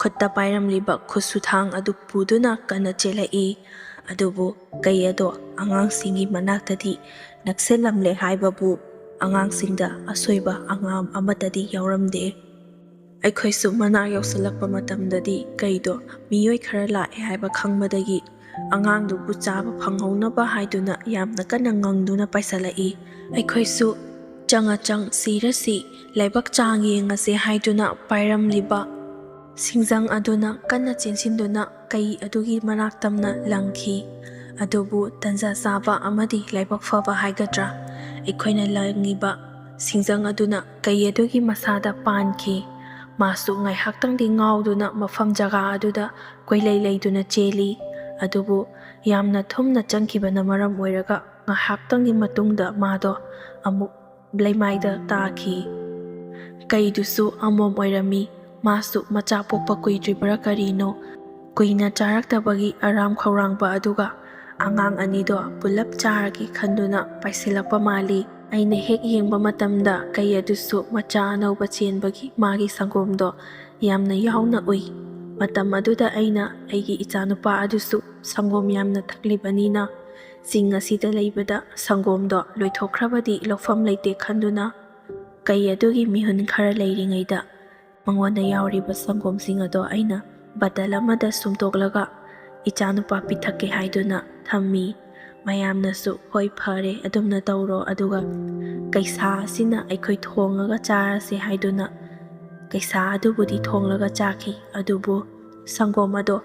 ꯈꯨꯠꯇ ꯄꯥꯏꯔꯝꯂꯤꯕ ꯈꯨꯠꯁꯨ ꯊꯥꯡ ꯑꯗꯨ ꯄꯨꯗꯨꯅ ꯀꯟꯅ ꯆꯦꯜꯂꯛꯏ꯫ ꯑꯗꯨꯕꯨ ꯀꯩ ꯑꯗꯣ ꯑꯉꯥꯡꯁꯤꯡꯒꯤ ꯃꯅꯥꯛꯇꯗꯤ ꯅꯛꯁꯤꯜꯂꯝꯂꯦ ꯍꯥꯏꯕꯕꯨ ꯑꯉꯥꯡꯁꯤꯡꯗ ꯑꯁꯣꯏꯕ ꯑꯉꯥꯝ ꯑꯃꯠꯇꯗꯤ ꯌꯥꯎꯔꯝꯗꯦ꯫ ꯑꯩꯈꯣꯏꯁꯨ ꯃꯅꯥꯛ ꯌꯧꯁꯤꯜꯂꯛꯄ ꯃꯇꯝꯗꯗꯤ ꯀꯩꯗꯣ ꯃꯤꯑꯣꯏ ꯈꯔ ꯂꯥꯛꯑꯦ ꯍꯥꯏꯕ ꯈꯪꯕꯗꯒꯤ ꯑꯉꯥꯡꯗꯨꯕꯨ ꯆꯥꯕ ꯐꯪꯍꯧꯅꯕ ꯍꯥꯏꯗꯨꯅ ꯌꯥꯝꯅ ꯀꯟꯅ ꯉꯪꯗꯨꯅ ꯄꯥꯏꯁꯤꯜꯂꯛꯏ꯫ ꯑꯩꯈꯣꯏꯁꯨ ꯆꯪꯉ ꯆꯪ ꯁꯤꯔꯁꯤ ꯂꯥꯏꯕꯛ ꯆꯥꯡ ꯌꯦꯡꯉꯁꯦ ꯍꯥꯏꯗꯨꯅ ꯄꯥꯏꯔꯝꯂꯤꯕ ꯁꯤꯡꯖꯪ ꯑꯗꯨꯅ ꯀꯟꯅ ꯆꯦꯟꯁꯤꯟꯗꯨꯅ ꯀꯩ ꯑꯗꯨꯒꯤ ꯃꯅꯥꯛ ꯇꯝꯅ ꯂꯪꯈꯤ꯫ ꯑꯗꯨꯕꯨ ꯇꯟꯖꯥ ꯆꯥꯕ ꯑꯃꯗꯤ ꯂꯥꯏꯕꯛ ꯐꯕ ꯍꯥꯏꯒꯗ꯭ꯔꯥ, ꯑꯩꯈꯣꯏꯅ ꯂꯪꯉꯤꯕ ꯁꯤꯡꯖꯪ ꯑꯗꯨꯅ ꯀꯩ ꯑꯗꯨꯒꯤ ꯃꯁꯥꯗ ꯄꯥꯟꯈꯤ꯫ ꯃꯥꯁꯨ ꯉꯥꯏꯍꯥꯛꯇꯪꯗꯤ ꯉꯥꯎꯗꯨꯅ ꯃꯐꯝ ꯖꯒꯥ ꯑꯗꯨꯗ ꯀꯣꯏꯂꯩ ꯂꯩꯗꯨꯅ ꯆꯦꯜꯂꯤ꯫ ꯑꯗꯨꯕꯨ ꯌꯥꯝꯅ ꯊꯨꯝꯅ ꯆꯪꯈꯤꯕꯅ ꯃꯔꯝ ꯑꯣꯏꯔꯒ ꯉꯥꯏꯍꯥꯛꯇꯪꯒꯤ ꯃꯇꯨꯡꯗ ꯃꯥꯗꯣ ꯑꯃꯨꯛ ꯂꯩꯃꯥꯏꯗ ꯇꯥꯈꯤ꯫ ꯀꯩꯗꯨꯁꯨ ꯑꯃꯣꯝ ꯑꯣꯏꯔꯝꯃꯤ꯫ ꯃꯥꯁꯨ ꯃꯆꯥ ꯄꯣꯛꯄ ꯀꯨꯏꯗ꯭ꯔꯤꯕ꯭ꯔꯥ ꯀꯔꯤꯅꯣ, ꯀꯨꯏꯅ ꯆꯥꯔꯛꯇꯕꯒꯤ ꯑꯔꯥꯝ ꯈꯧꯔꯥꯡꯕ ꯑꯗꯨꯒ ꯑꯉꯥꯡ ꯑꯅꯤꯗꯣ ꯄꯨꯂꯞ ꯆꯥꯔꯒꯦ ꯈꯟꯗꯨꯅ ꯄꯥꯏꯁꯤꯜꯂꯛꯄ ꯃꯥꯜꯂꯤ꯫ ꯑꯩꯅ ꯍꯦꯛ ꯌꯦꯡꯕ ꯃꯇꯝꯗ ꯀꯩ ꯑꯗꯨꯁꯨ ꯃꯆꯥ ꯑꯅꯧꯕ ꯆꯦꯟꯕꯒꯤ ꯃꯥꯒꯤ ꯁꯪꯒꯣꯝꯗꯣ ꯌꯥꯝꯅ ꯌꯥꯎꯅ ꯎꯏ꯫ ꯃꯇꯝ ꯑꯗꯨꯗ ꯑꯩꯅ ꯑꯩꯒꯤ ꯏꯆꯥꯅꯨꯄꯥ ꯑꯗꯨꯁꯨ ꯁꯪꯒꯣꯝ ꯌꯥꯝꯅ ꯊꯛꯂꯤꯕꯅꯤꯅ ꯆꯤꯡ ꯑꯁꯤꯗ ꯂꯩꯕꯗ ꯁꯪꯒꯣꯝꯗꯣ ꯂꯣꯏꯊꯣꯛꯈ꯭ꯔꯕꯗꯤ ꯂꯧꯐꯝ ꯂꯩꯇꯦ ꯈꯟꯗꯨꯅ ꯀꯩ ꯑꯗꯨꯒꯤ ꯃꯤꯍꯨꯟ ꯈꯔ ꯂꯩꯔꯤꯉꯩꯗ ꯃꯉꯣꯟꯗ ꯌꯥꯎꯔꯤꯕ ꯁꯪꯒꯣꯝꯁꯤꯡ ꯑꯗꯣ ꯑꯩꯅ ꯕꯇꯜ ꯑꯃꯗ ꯁꯨꯝꯇꯣꯛꯂꯒ ꯏꯆꯥꯅꯨꯄꯥ ꯄꯤꯊꯛꯀꯦ ꯍꯥꯏꯗꯨꯅ ꯊꯝꯃꯤ꯫ ꯃꯌꯥꯝꯅꯁꯨ "ꯍꯣꯏ, ꯐꯔꯦ, ꯑꯗꯨꯝꯅ ꯇꯧꯔꯣ"꯫ ꯑꯗꯨꯒ ꯀꯩꯁꯥ ꯑꯁꯤꯅ ꯑꯩꯈꯣꯏ ꯊꯣꯡꯉꯒ ꯆꯥꯔꯁꯦ ꯍꯥꯏꯗꯨꯅ ꯀꯩꯁꯥ ꯑꯗꯨꯕꯨꯗꯤ ꯊꯣꯡꯂꯒ ꯆꯥꯈꯤ꯫ ꯑꯗꯨꯕꯨ ꯁꯪꯒꯣꯝ ꯑꯗꯣ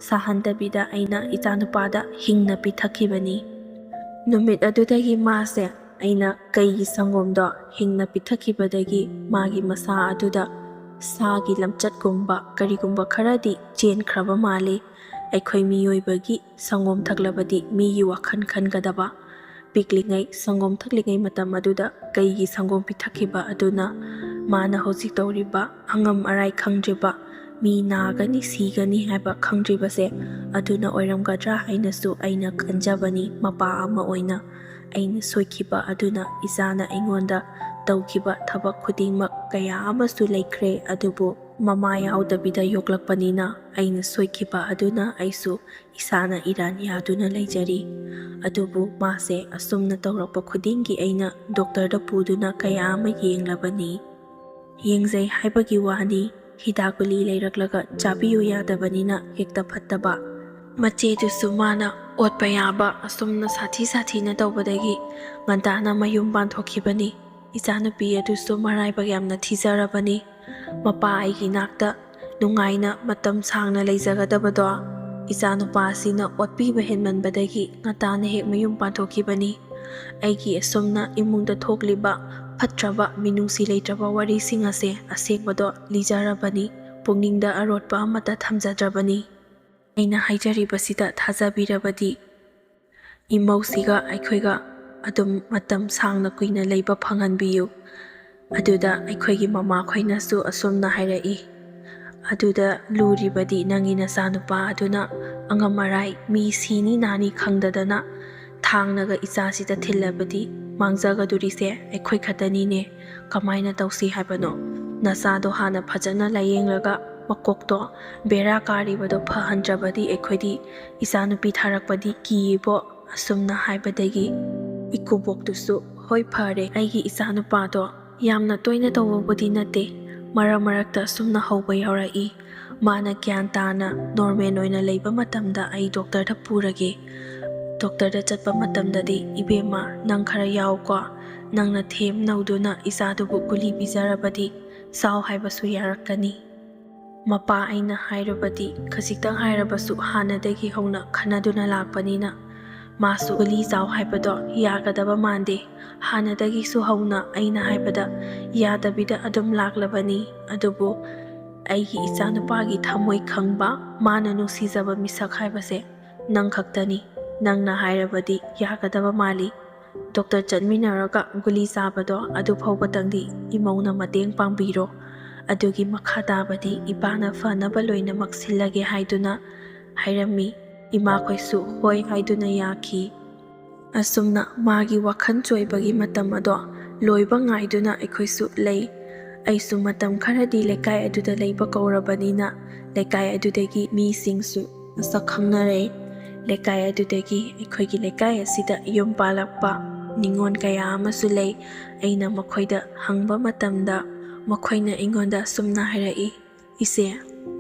ꯁꯥꯍꯟꯗꯕꯤꯗ ꯑꯩꯅ ꯏꯆꯥꯅꯨꯄꯥꯗ ꯍꯤꯡꯅ ꯄꯤꯊꯛꯈꯤꯕꯅꯤ꯫ ꯅꯨꯃꯤꯠ ꯑꯗꯨꯗꯒꯤ ꯃꯥꯁꯦ ꯑꯩꯅ ꯀꯩꯒꯤ ꯁꯪꯒꯣꯝꯗꯣ ꯍꯤꯡꯅ ꯄꯤꯊꯛꯈꯤꯕꯗꯒꯤ ꯃꯥꯒꯤ ꯃꯁꯥ ꯑꯗꯨꯗ ꯁꯥꯒꯤ ꯂꯝꯆꯠꯀꯨꯝꯕ ꯀꯔꯤꯒꯨꯝꯕ ꯈꯔꯗꯤ ꯆꯦꯟꯈ꯭ꯔꯕ ꯃꯥꯜꯂꯤ꯫ ꯑꯩꯈꯣꯏ ꯃꯤꯑꯣꯏꯕꯒꯤ ꯁꯪꯒꯣꯝ ꯊꯛꯂꯕꯗꯤ ꯃꯤꯒꯤ ꯋꯥꯈꯜ ꯈꯟꯒꯗꯕ꯫ ꯄꯤꯛꯂꯤꯉꯩ ꯁꯪꯒꯣꯝ ꯊꯛꯂꯤꯉꯩ ꯃꯇꯝ ꯑꯗꯨꯗ ꯀꯩꯒꯤ ꯁꯪꯒꯣꯝ ꯄꯤꯊꯛꯈꯤꯕ ꯑꯗꯨꯅ ꯃꯥꯅ ꯍꯧꯖꯤꯛ ꯇꯧꯔꯤꯕ ꯑꯉꯝ ꯑꯔꯥꯏ ꯈꯪꯗ꯭ꯔꯤꯕ, ꯃꯤ ꯅꯥꯒꯅꯤ ꯁꯤꯒꯅꯤ ꯍꯥꯏꯕ ꯈꯪꯗ꯭ꯔꯤꯕꯁꯦ ꯑꯗꯨꯅ ꯑꯣꯏꯔꯝꯒꯗ꯭ꯔꯥ ꯍꯥꯏꯅꯁꯨ ꯑꯩꯅ ꯈꯟꯖꯕꯅꯤ꯫ ꯃꯄꯥ ꯑꯃ ꯑꯣꯏꯅ ꯑꯩꯅ ꯁꯣꯏꯈꯤꯕ ꯑꯗꯨꯅ ꯏꯆꯥꯅ ꯑꯩꯉꯣꯟꯗ ꯇꯧꯈꯤꯕ ꯊꯕꯛ ꯈꯨꯗꯤꯡꯃꯛ ꯀꯌꯥ ꯑꯃꯁꯨ ꯂꯩꯈ꯭ꯔꯦ, ꯑꯗꯨꯕꯨ ꯃꯃꯥ ꯌꯥꯎꯗꯕꯤꯗ ꯌꯣꯛꯂꯛꯄꯅꯤꯅ ꯑꯩꯅ ꯁꯣꯏꯈꯤꯕ ꯑꯗꯨꯅ ꯑꯩꯁꯨ ꯏꯁꯥꯅ ꯏꯔꯥꯟ ꯌꯥꯗꯨꯅ ꯂꯩꯖꯔꯤ꯫ ꯑꯗꯨꯕꯨ ꯃꯥꯁꯦ ꯑꯁꯨꯝꯅ ꯇꯧꯔꯛꯄ ꯈꯨꯗꯤꯡꯒꯤ ꯑꯩꯅ ꯗꯣꯛꯇꯔꯗ ꯄꯨꯗꯨꯅ ꯀꯌꯥ ꯑꯃ ꯌꯦꯡꯂꯕꯅꯤ꯫ ꯌꯦꯡꯖꯩ ꯍꯥꯏꯕꯒꯤ ꯋꯥꯅꯤ, ꯍꯤꯗꯥꯛ ꯒꯨꯂꯤ ꯂꯩꯔꯛꯂꯒ ꯆꯥꯕꯤꯌꯨ ꯌꯥꯗꯕꯅꯤꯅ ꯍꯦꯛꯇ ꯐꯠꯇꯕ꯫ ꯃꯆꯦꯗꯨꯁꯨ ꯃꯥꯅ ꯑꯣꯠꯄ ꯌꯥꯕ ꯑꯁꯨꯝꯅ ꯁꯥꯊꯤ ꯁꯥꯊꯤꯅ ꯇꯧꯕꯗꯒꯤ ꯉꯟꯇꯥꯅ ꯃꯌꯨꯝ ꯄꯥꯟꯊꯣꯛꯈꯤꯕꯅꯤ꯫ ꯏꯆꯥꯅꯨꯄꯤ ꯑꯗꯨꯁꯨ ꯃꯔꯥꯏꯕꯛ ꯌꯥꯝꯅ ꯊꯤꯖꯔꯕꯅꯤ꯫ ꯃꯄꯥ ꯑꯩꯒꯤ ꯅꯥꯛꯇ ꯅꯨꯡꯉꯥꯏꯅ ꯃꯇꯝ ꯁꯥꯡꯅ ꯂꯩꯖꯒꯗꯕꯗꯣ ꯏꯆꯥꯅꯨꯄꯥ ꯑꯁꯤꯅ ꯑꯣꯠꯄꯤꯕ ꯍꯦꯟꯃꯟꯕꯗꯒꯤ ꯉꯟꯇꯥꯅ ꯍꯦꯛ ꯃꯌꯨꯝ ꯄꯥꯟꯊꯣꯛꯈꯤꯕꯅꯤ꯫ ꯑꯩꯒꯤ ꯑꯁꯨꯝꯅ ꯏꯃꯨꯡꯗ ꯊꯣꯛꯂꯤꯕ ꯐꯠꯇ꯭ꯔꯕ ꯃꯤꯅꯨꯡꯁꯤ ꯂꯩꯇ꯭ꯔꯕ ꯋꯥꯔꯤꯁꯤꯡ ꯑꯁꯦ ꯑꯁꯦꯡꯕꯗꯣ ꯂꯤꯖꯔꯕꯅꯤ꯫ ꯄꯨꯛꯅꯤꯡꯗ ꯑꯔꯣꯠꯄ ꯑꯃꯠꯇ ꯊꯝꯖꯗ꯭ꯔꯕꯅꯤ꯫ ꯑꯩꯅ ꯍꯥꯏꯖꯔꯤꯕꯁꯤꯗ ꯊꯥꯖꯕꯤꯔꯕꯗꯤ ꯏꯃꯧꯁꯤꯒ ꯑꯩꯈꯣꯏꯒ ꯑꯗꯨꯝ ꯃꯇꯝ ꯁꯥꯡꯅ ꯀꯨꯏꯅ ꯂꯩꯕ ꯐꯪꯍꯟꯕꯤꯌꯨ꯫ ꯑꯗꯨꯗ ꯑꯩꯈꯣꯏꯒꯤ ꯃꯃꯥꯈꯣꯏꯅꯁꯨ ꯑꯁꯨꯝꯅ ꯍꯥꯏꯔꯛꯏ, "ꯑꯗꯨꯗ ꯂꯨꯔꯤꯕꯗꯤ ꯅꯪꯒꯤ ꯅꯆꯥꯅꯨꯄꯥ ꯑꯗꯨꯅ ꯑꯉꯝ ꯑꯔꯥꯏ ꯃꯤ ꯁꯤꯅꯤ ꯅꯥꯅꯤ ꯈꯪꯗꯗꯅ ꯊꯥꯡꯅꯒ ꯏꯆꯥꯁꯤꯗ ꯊꯤꯜꯂꯕꯗꯤ ꯃꯥꯡꯖꯒꯗꯣꯔꯤꯁꯦ ꯑꯩꯈꯣꯏ ꯈꯛꯇꯅꯤꯅꯦ꯫ ꯀꯃꯥꯏꯅ ꯇꯧꯁꯤ ꯍꯥꯏꯕꯅꯣ? ꯅꯆꯥꯗꯣ ꯍꯥꯟꯅ ꯐꯖꯅ ꯂꯥꯌꯦꯡꯂꯒ ꯃꯀꯣꯛꯇꯣ ꯕꯦꯔꯥ ꯀꯥꯔꯤꯕꯗꯣ ꯐꯍꯟꯗ꯭ꯔꯕꯗꯤ ꯑꯩꯈꯣꯏꯗꯤ ꯏꯆꯥꯅꯨꯄꯤ ꯊꯥꯔꯛꯄꯗꯤ ꯀꯤꯌꯦꯕꯣ꯫" ꯑꯁꯨꯝꯅ ꯍꯥꯏꯕꯗꯒꯤ ꯏꯀꯨꯕꯣꯛꯇꯨꯁꯨ, "ꯍꯣꯏ, ꯐꯔꯦ, ꯑꯩꯒꯤ ꯏꯆꯥꯅꯨꯄꯥꯗꯣ ꯌꯥꯝꯅ ꯇꯣꯏꯅ ꯇꯧꯕꯕꯨꯗꯤ ꯅꯠꯇꯦ, ꯃꯔꯛ ꯃꯔꯛꯇ ꯑꯁꯨꯝꯅ ꯍꯧꯕ ꯌꯥꯎꯔꯛꯏ꯫ ꯃꯥꯅ ꯒ꯭ꯌꯥꯟ ꯇꯥꯅ ꯅꯣꯔꯃꯦꯜ ꯑꯣꯏꯅ ꯂꯩꯕ ꯃꯇꯝꯗ ꯑꯩ ꯗꯣꯛꯇꯔꯗ ꯄꯨꯔꯒꯦ꯫ ꯗꯣꯛꯇꯔꯗ ꯆꯠꯄ ꯃꯇꯝꯗꯗꯤ ꯏꯕꯦꯝꯃ ꯅꯪ ꯈꯔ ꯌꯥꯎꯀꯣ꯫ ꯅꯪꯅ ꯊꯦꯝ ꯅꯧꯗꯨꯅ ꯏꯆꯥꯗꯨꯕꯨ ꯒꯨꯂꯤ ꯄꯤꯖꯔꯕꯗꯤ ꯆꯥꯎ ꯍꯥꯏꯕꯁꯨ ꯌꯥꯔꯛꯀꯅꯤ꯫" ꯃꯄꯥ ꯑꯩꯅ ꯍꯥꯏꯔꯕꯗꯤ ꯈꯖꯤꯛꯇꯪ ꯍꯥꯏꯔꯕꯁꯨ ꯍꯥꯟꯅꯗꯒꯤ ꯍꯧꯅ ꯈꯟꯅꯗꯨꯅ ꯂꯥꯛꯄꯅꯤꯅ ꯃꯥꯁꯨ ꯒꯨꯂꯤ ꯆꯥꯎ ꯍꯥꯏꯕꯗꯣ ꯌꯥꯒꯗꯕ ꯃꯥꯟꯗꯦ꯫ ꯍꯥꯟꯅꯗꯒꯤꯁꯨ ꯍꯧꯅ ꯑꯩꯅ ꯍꯥꯏꯕꯗ ꯌꯥꯗꯕꯤꯗ ꯑꯗꯨꯝ ꯂꯥꯛꯂꯕꯅꯤ꯫ ꯑꯗꯨꯕꯨ ꯑꯩꯒꯤ ꯏꯆꯥꯅꯨꯄꯥꯒꯤ ꯊꯃꯣꯏ ꯈꯪꯕ, ꯃꯥꯅ ꯅꯨꯡꯁꯤꯖꯕ ꯃꯤꯁꯛ ꯍꯥꯏꯕꯁꯦ ꯅꯪ ꯈꯛꯇꯅꯤ꯫ ꯅꯪꯅ ꯍꯥꯏꯔꯕꯗꯤ ꯌꯥꯒꯗꯕ ꯃꯥꯜꯂꯤ꯫ ꯗꯣꯛꯇꯔ ꯆꯠꯃꯤꯟꯅꯔꯒ ꯒꯨꯂꯤ ꯆꯥꯕꯗꯣ ꯑꯗꯨ ꯐꯥꯎꯕꯇꯪꯗꯤ ꯏꯃꯧꯅ ꯃꯇꯦꯡ ꯄꯥꯡꯕꯤꯔꯣ꯫ ꯑꯗꯨꯒꯤ ꯃꯈꯥ ꯇꯥꯕꯗꯤ ꯏꯄꯥꯅ ꯐꯅꯕ ꯂꯣꯏꯅꯃꯛ ꯁꯤꯜꯂꯒꯦ ꯍꯥꯏꯗꯨꯅ ꯍꯥꯏꯔꯝꯃꯤ꯫ ꯏꯃꯥꯈꯣꯏꯁꯨ ꯍꯣꯏ ꯍꯥꯏꯗꯨꯅ ꯌꯥꯈꯤ꯫ ꯑꯁꯨꯝꯅ ꯃꯥꯒꯤ ꯋꯥꯈꯜ ꯆꯣꯏꯕꯒꯤ ꯃꯇꯝ ꯑꯗꯣ ꯂꯣꯏꯕ ꯉꯥꯏꯗꯨꯅ ꯑꯩꯈꯣꯏꯁꯨ ꯂꯩ꯫ ꯑꯩꯁꯨ ꯃꯇꯝ ꯈꯔꯗꯤ ꯂꯩꯀꯥꯏ ꯑꯗꯨꯗ ꯂꯩꯕ ꯀꯧꯔꯕꯅꯤꯅ ꯂꯩꯀꯥꯏ ꯑꯗꯨꯗꯒꯤ ꯃꯤꯁꯤꯡꯁꯨ ꯃꯁꯛ ꯈꯪꯅꯔꯦ꯫ ꯂꯩꯀꯥꯏ ꯑꯗꯨꯗꯒꯤ ꯑꯩꯈꯣꯏꯒꯤ ꯂꯩꯀꯥꯏ ꯑꯁꯤꯗ ꯌꯨꯝ ꯄꯥꯜꯂꯛꯄ ꯅꯤꯉꯣꯜ ꯀꯌꯥ ꯑꯃꯁꯨ ꯂꯩ꯫ ꯑꯩꯅ ꯃꯈꯣꯏꯗ ꯍꯪꯕ ꯃꯇꯝꯗ ꯃꯈꯣꯏꯅ ꯑꯩꯉꯣꯟꯗ ꯑꯁꯨꯝꯅ ꯍꯥꯏꯔꯛꯏ, "ꯏꯆꯦ,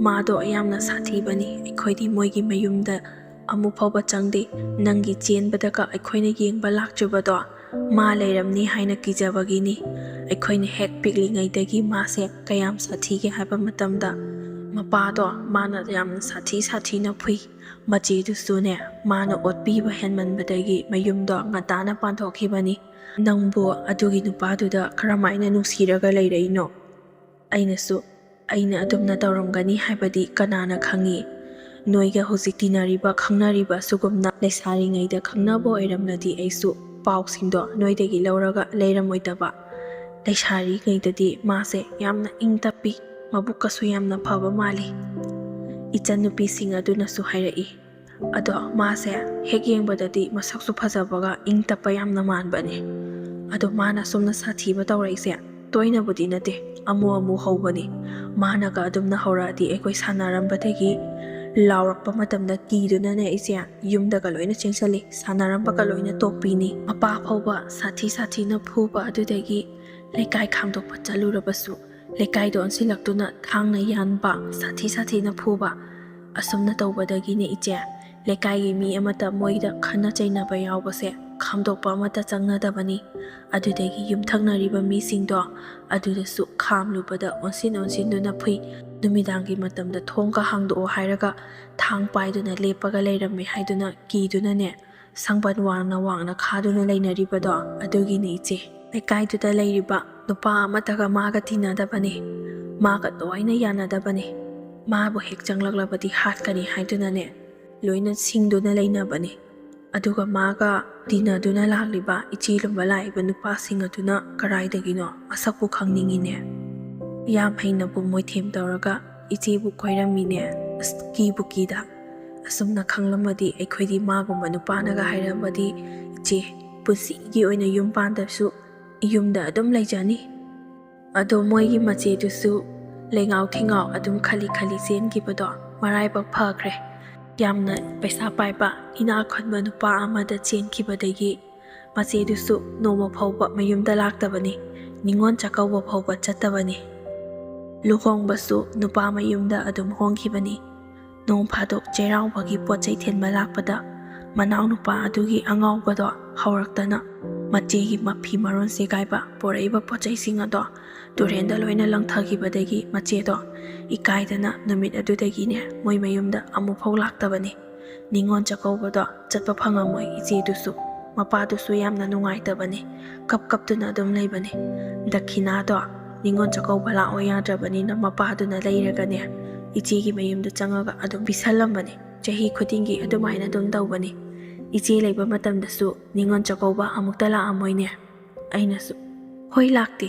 ꯃꯥꯗꯣ ꯌꯥꯝꯅ ꯁꯥꯊꯤꯕꯅꯤ꯫ ꯑꯩꯈꯣꯏꯗꯤ ꯃꯣꯏꯒꯤ ꯃꯌꯨꯝꯗ ꯑꯃꯨꯛ ꯐꯥꯎꯕ ꯆꯪꯗꯦ꯫ ꯅꯪꯒꯤ ꯆꯦꯟꯕꯗꯒ ꯑꯩꯈꯣꯏꯅ ꯌꯦꯡꯕ ꯂꯥꯛꯆꯕꯗꯣ ꯃꯥ ꯂꯩꯔꯝꯅꯤ ꯍꯥꯏꯅ ꯀꯤꯖꯕꯒꯤꯅꯤ꯫ ꯑꯩꯈꯣꯏꯅ ꯍꯦꯛ ꯄꯤꯛꯂꯤꯉꯩꯗꯒꯤ ꯃꯥꯁꯦ ꯀꯌꯥꯝ ꯁꯥꯊꯤꯒꯦ ꯍꯥꯏꯕ ꯃꯇꯝꯗ ꯃꯄꯥꯗꯣ ꯃꯥꯅ ꯌꯥꯝꯅ ꯁꯥꯊꯤ ꯁꯥꯊꯤꯅ ꯐꯨꯏ꯫ ꯃꯆꯦꯗꯨꯁꯨꯅꯦ ꯃꯥꯅ ꯑꯣꯠꯄꯤꯕ ꯍꯦꯟꯃꯟꯕꯗꯒꯤ ꯃꯌꯨꯝꯗꯣ ꯉꯟꯇꯥꯅ ꯄꯥꯟꯊꯣꯛꯈꯤꯕꯅꯤ꯫ ꯅꯪꯕꯨ ꯑꯗꯨꯒꯤ ꯅꯨꯄꯥꯗꯨꯗ ꯀꯔꯝꯍꯥꯏꯅ ꯅꯨꯡꯁꯤꯔꯒ ꯂꯩꯔꯛꯏꯅꯣ?" ꯑꯩꯅꯁꯨ, "ꯑꯩꯅ ꯑꯗꯨꯝꯅ ꯇꯧꯔꯝꯒꯅꯤ ꯍꯥꯏꯕꯗꯤ ꯀꯅꯥꯅ ꯈꯪꯉꯤ? ꯅꯣꯏꯒ ꯍꯧꯖꯤꯛ ꯇꯤꯟꯅꯔꯤꯕ, ꯈꯪꯅꯔꯤꯕ ꯑꯁꯤꯒꯨꯝꯅ ꯂꯩꯁꯥꯔꯤꯉꯩꯗ ꯈꯪꯅꯕ ꯑꯣꯏꯔꯝꯂꯗꯤ ꯑꯩꯁꯨ ꯄꯥꯎꯁꯤꯡꯗꯣ ꯅꯣꯏꯗꯒꯤ ꯂꯧꯔꯒ ꯂꯩꯔꯝꯃꯣꯏꯗꯕ꯫ ꯂꯩꯁꯥꯔꯤꯉꯩꯗꯗꯤ ꯃꯥꯁꯦ ꯌꯥꯝꯅ ꯏꯪ ꯇꯞꯄꯤ, ꯃꯕꯨꯛꯀꯁꯨ ꯌꯥꯝꯅ ꯐꯕ ꯃꯥꯜꯂꯤ꯫" ꯏꯆꯟꯅꯨꯄꯤꯁꯤꯡ ꯑꯗꯨꯅꯁꯨ ꯍꯥꯏꯔꯛꯏ, "ꯑꯗꯣ ꯃꯥꯁꯦ ꯍꯦꯛ ꯌꯦꯡꯕꯗꯗꯤ ꯃꯁꯛꯁꯨ ꯐꯖꯕꯒ ꯏꯪ ꯇꯞꯄ ꯌꯥꯝꯅ ꯃꯥꯟꯕꯅꯦ꯫ ꯑꯗꯣ ꯃꯥꯅ ꯁꯨꯝꯅ ꯁꯥꯊꯤꯕ ꯇꯧꯔꯛꯏꯁꯦ ꯇꯣꯏꯅꯕꯨꯗꯤ ꯅꯠꯇꯦ, ꯑꯃꯨꯛ ꯑꯃꯨꯛ ꯍꯧꯕꯅꯤ꯫ ꯃꯥꯅꯒ ꯑꯗꯨꯝꯅ ꯍꯧꯔꯛꯑꯗꯤ ꯑꯩꯈꯣꯏ ꯁꯥꯟꯅꯔꯝꯕꯗꯒꯤ ꯂꯥꯎꯔꯛꯄ ꯃꯇꯝꯗ ꯀꯤꯗꯨꯅꯅꯦ ꯏꯆꯦ, ꯌꯨꯝꯗꯒ ꯂꯣꯏꯅ ꯆꯦꯟꯁꯤꯜꯂꯤ, ꯁꯥꯟꯅꯔꯝꯕꯒ ꯂꯣꯏꯅ ꯇꯣꯛꯄꯤꯅꯤ꯫ ꯃꯄꯥ ꯐꯥꯎꯕ ꯁꯥꯊꯤ ꯁꯥꯊꯤꯅ ꯐꯨꯕ ꯑꯗꯨꯗꯒꯤ ꯂꯩꯀꯥꯏ ꯈꯥꯝꯗꯣꯛꯄ ꯆꯠꯂꯨꯔꯕꯁꯨ ꯂꯩꯀꯥꯏꯗ ꯑꯣꯟꯁꯤꯜꯂꯛꯇꯨꯅ ꯊꯥꯡꯅ ꯌꯥꯟꯕ, ꯁꯥꯊꯤ ꯁꯥꯊꯤꯅ ꯐꯨꯕ꯫ ꯑꯁꯨꯝꯅ ꯇꯧꯕꯗꯒꯤꯅꯦ ꯏꯆꯦ, ꯂꯩꯀꯥꯏꯒꯤ ꯃꯤ ꯑꯃꯠꯇ ꯃꯣꯏꯗ ꯈꯠꯅ ꯆꯩꯅꯕ ꯌꯥꯎꯕꯁꯦ ꯈꯥꯝꯗꯣꯛꯄ ꯑꯃꯠꯇ ꯆꯪꯅꯗꯕꯅꯤ꯫ ꯑꯗꯨꯗꯒꯤ ꯌꯨꯝꯊꯪꯅꯔꯤꯕ ꯃꯤꯁꯤꯡꯗꯣ ꯑꯗꯨꯗꯁꯨ ꯈꯥꯝꯂꯨꯕꯗ ꯑꯣꯟꯁꯤꯟ ꯑꯣꯟꯁꯤꯟꯗꯨꯅ ꯐꯨꯏ꯫ ꯅꯨꯃꯤꯗꯥꯡꯒꯤ ꯃꯇꯝꯗ ꯊꯣꯡꯒ ꯍꯥꯡꯗꯣꯛꯑꯣ ꯍꯥꯏꯔꯒ ꯊꯥꯡ ꯄꯥꯏꯗꯨꯅ ꯂꯦꯞꯄꯒ ꯂꯩꯔꯝꯃꯦ ꯍꯥꯏꯗꯨꯅ ꯀꯤꯗꯨꯅꯅꯦ, ꯁꯪꯕꯟ ꯋꯥꯡꯅ ꯋꯥꯡꯅ ꯈꯥꯗꯨꯅ ꯂꯩꯅꯔꯤꯕꯗꯣ ꯑꯗꯨꯒꯤꯅꯤ ꯏꯆꯦ꯫ ꯂꯩꯀꯥꯏꯗꯨꯗ ꯂꯩꯔꯤꯕ ꯅꯨꯄꯥ ꯑꯃꯠꯇꯒ ꯃꯥꯒ ꯇꯤꯟꯅꯗꯕꯅꯤ, ꯃꯥꯒ ꯂꯣꯏꯅ ꯌꯥꯅꯗꯕꯅꯤ꯫ ꯃꯥꯕꯨ ꯍꯦꯛ ꯆꯪꯂꯛꯂꯕꯗꯤ ꯍꯥꯠꯀꯅꯤ ꯍꯥꯏꯗꯨꯅꯅꯦ ꯂꯣꯏꯅ ꯁꯤꯡꯗꯨꯅ ꯂꯩꯅꯕꯅꯤ꯫ ꯑꯗꯨꯒ ꯃꯥꯒ ꯇꯤꯟꯅꯗꯨꯅ ꯂꯥꯛꯂꯤꯕ ꯏꯆꯦ ꯂꯨꯝꯕ ꯂꯥꯛꯏꯕ ꯅꯨꯄꯥꯁꯤꯡ ꯑꯗꯨꯅ ꯀꯔꯥꯏꯗꯒꯤꯅꯣ? ꯃꯁꯛꯄꯨ ꯈꯪꯅꯤꯡꯉꯤꯅꯦ꯫ ꯌꯥꯝ ꯍꯩꯅꯕꯨ ꯃꯣꯏꯊꯦꯝ ꯇꯧꯔꯒ ꯏꯆꯦꯕꯨ ꯀꯣꯏꯔꯝꯃꯤꯅꯦ꯫ ꯑꯁ, ꯀꯤꯕꯨ ꯀꯤꯗ꯫ ꯑꯁꯨꯝꯅ ꯈꯪꯂꯝꯃꯗꯤ ꯑꯩꯈꯣꯏꯗꯤ ꯃꯥꯒꯨꯝꯕ ꯅꯨꯄꯥꯅꯒ ꯍꯥꯏꯔꯝꯃꯗꯤ ꯏꯆꯦ ꯄꯨꯟꯁꯤꯒꯤ ꯑꯣꯏꯅ ꯌꯨꯝ ꯄꯥꯟꯗꯕꯁꯨ ꯌꯨꯝꯗ ꯑꯗꯨꯝ ꯂꯩꯖꯅꯤ꯫ ꯑꯗꯣ ꯃꯣꯏꯒꯤ ꯃꯆꯦꯗꯨꯁꯨ ꯂꯩꯉꯥꯎ ꯊꯤꯉꯥꯎ ꯑꯗꯨꯝ ꯈꯜꯂꯤ ꯈꯜꯂꯤ ꯆꯦꯟꯈꯤꯕꯗꯣ ꯃꯔꯥꯏꯕꯛ ꯐꯈ꯭ꯔꯦ꯫ ꯌꯥꯝꯅ ꯄꯩꯁꯥ ꯄꯥꯏꯕ ꯏꯅꯥꯛ ꯈꯨꯟꯕ ꯅꯨꯄꯥ ꯑꯃꯗ ꯆꯦꯟꯈꯤꯕꯗꯒꯤ ꯃꯆꯦꯗꯨꯁꯨ ꯅꯣꯡꯃ ꯐꯥꯎꯕ ꯃꯌꯨꯝꯗ ꯂꯥꯛꯇꯕꯅꯤ꯫ ꯅꯤꯉꯣꯜ ꯆꯥꯛꯀꯧꯕ ꯐꯥꯎꯕ ꯆꯠꯇꯕꯅꯤ꯫ ꯂꯨꯍꯣꯡꯕꯁꯨ ꯅꯨꯄꯥ ꯃꯌꯨꯝꯗ ꯑꯗꯨꯝ ꯍꯣꯡꯈꯤꯕꯅꯤ꯫ ꯅꯣꯡ ꯐꯥꯗꯣꯛ ꯆꯩꯔꯥꯎꯕꯒꯤ ꯄꯣꯠ ꯆꯩ ꯊꯤꯟꯕ ꯂꯥꯛꯄꯗ ꯃꯅꯥꯎꯅꯨꯄꯥ ꯑꯗꯨꯒꯤ ꯑꯉꯥꯎꯕꯗꯣ ꯍꯧꯔꯛꯇꯅ ꯃꯆꯦꯒꯤ ꯃꯐꯤ ꯃꯔꯣꯟ ꯁꯦꯒꯥꯏꯕ, ꯄꯣꯔꯛꯏꯕ ꯄꯣꯠ ꯆꯩꯁꯤꯡ ꯑꯗꯣ ꯇꯨꯔꯦꯟꯗ ꯂꯣꯏꯅ ꯂꯪꯊꯈꯤꯕꯗꯒꯤ ꯃꯆꯦꯗꯣ ꯏꯀꯥꯏꯗꯅ ꯅꯨꯃꯤꯠ ꯑꯗꯨꯗꯒꯤꯅꯦ ꯃꯣꯏ ꯃꯌꯨꯝꯗ ꯑꯃꯨꯛꯐꯥꯎ ꯂꯥꯛꯇꯕꯅꯤ꯫ ꯅꯤꯉꯣꯜ ꯆꯥꯛꯀꯧꯕꯗꯣ ꯆꯠꯄ ꯐꯪꯉꯝꯃꯣꯏ ꯏꯆꯦꯗꯨꯁꯨ꯫ ꯃꯄꯥꯗꯨꯁꯨ ꯌꯥꯝꯅ ꯅꯨꯡꯉꯥꯏꯇꯕꯅꯤ꯫ ꯀꯞ ꯀꯞꯇꯨꯅ ꯑꯗꯨꯝ ꯂꯩꯕꯅꯤ꯫ ꯗꯈꯤꯅꯥꯗꯣ ꯅꯤꯉꯣꯜ ꯆꯥꯛꯀꯧꯕ ꯂꯥꯛꯑꯣ ꯌꯥꯗ꯭ꯔꯕꯅꯤꯅ ꯃꯄꯥꯗꯨꯅ ꯂꯩꯔꯒꯅꯦ ꯏꯆꯦꯒꯤ ꯃꯌꯨꯝꯗ ꯆꯪꯉꯒ ꯑꯗꯨꯝ ꯄꯤꯁꯜꯂꯝꯕꯅꯤ꯫ ꯆꯍꯤ ꯈꯨꯗꯤꯡꯒꯤ ꯑꯗꯨꯃꯥꯏꯅ ꯑꯗꯨꯝ ꯇꯧꯕꯅꯤ꯫ ꯏꯆꯦ ꯂꯩꯕ ꯃꯇꯝꯗꯁꯨ ꯅꯤꯉꯣꯜ ꯆꯥꯛꯀꯧꯕ ꯑꯃꯨꯛꯇ ꯂꯥꯛꯑꯝꯃꯣꯏꯅꯦ꯫ ꯑꯩꯅꯁꯨ, "ꯍꯣꯏ, ꯂꯥꯛꯇꯦ꯫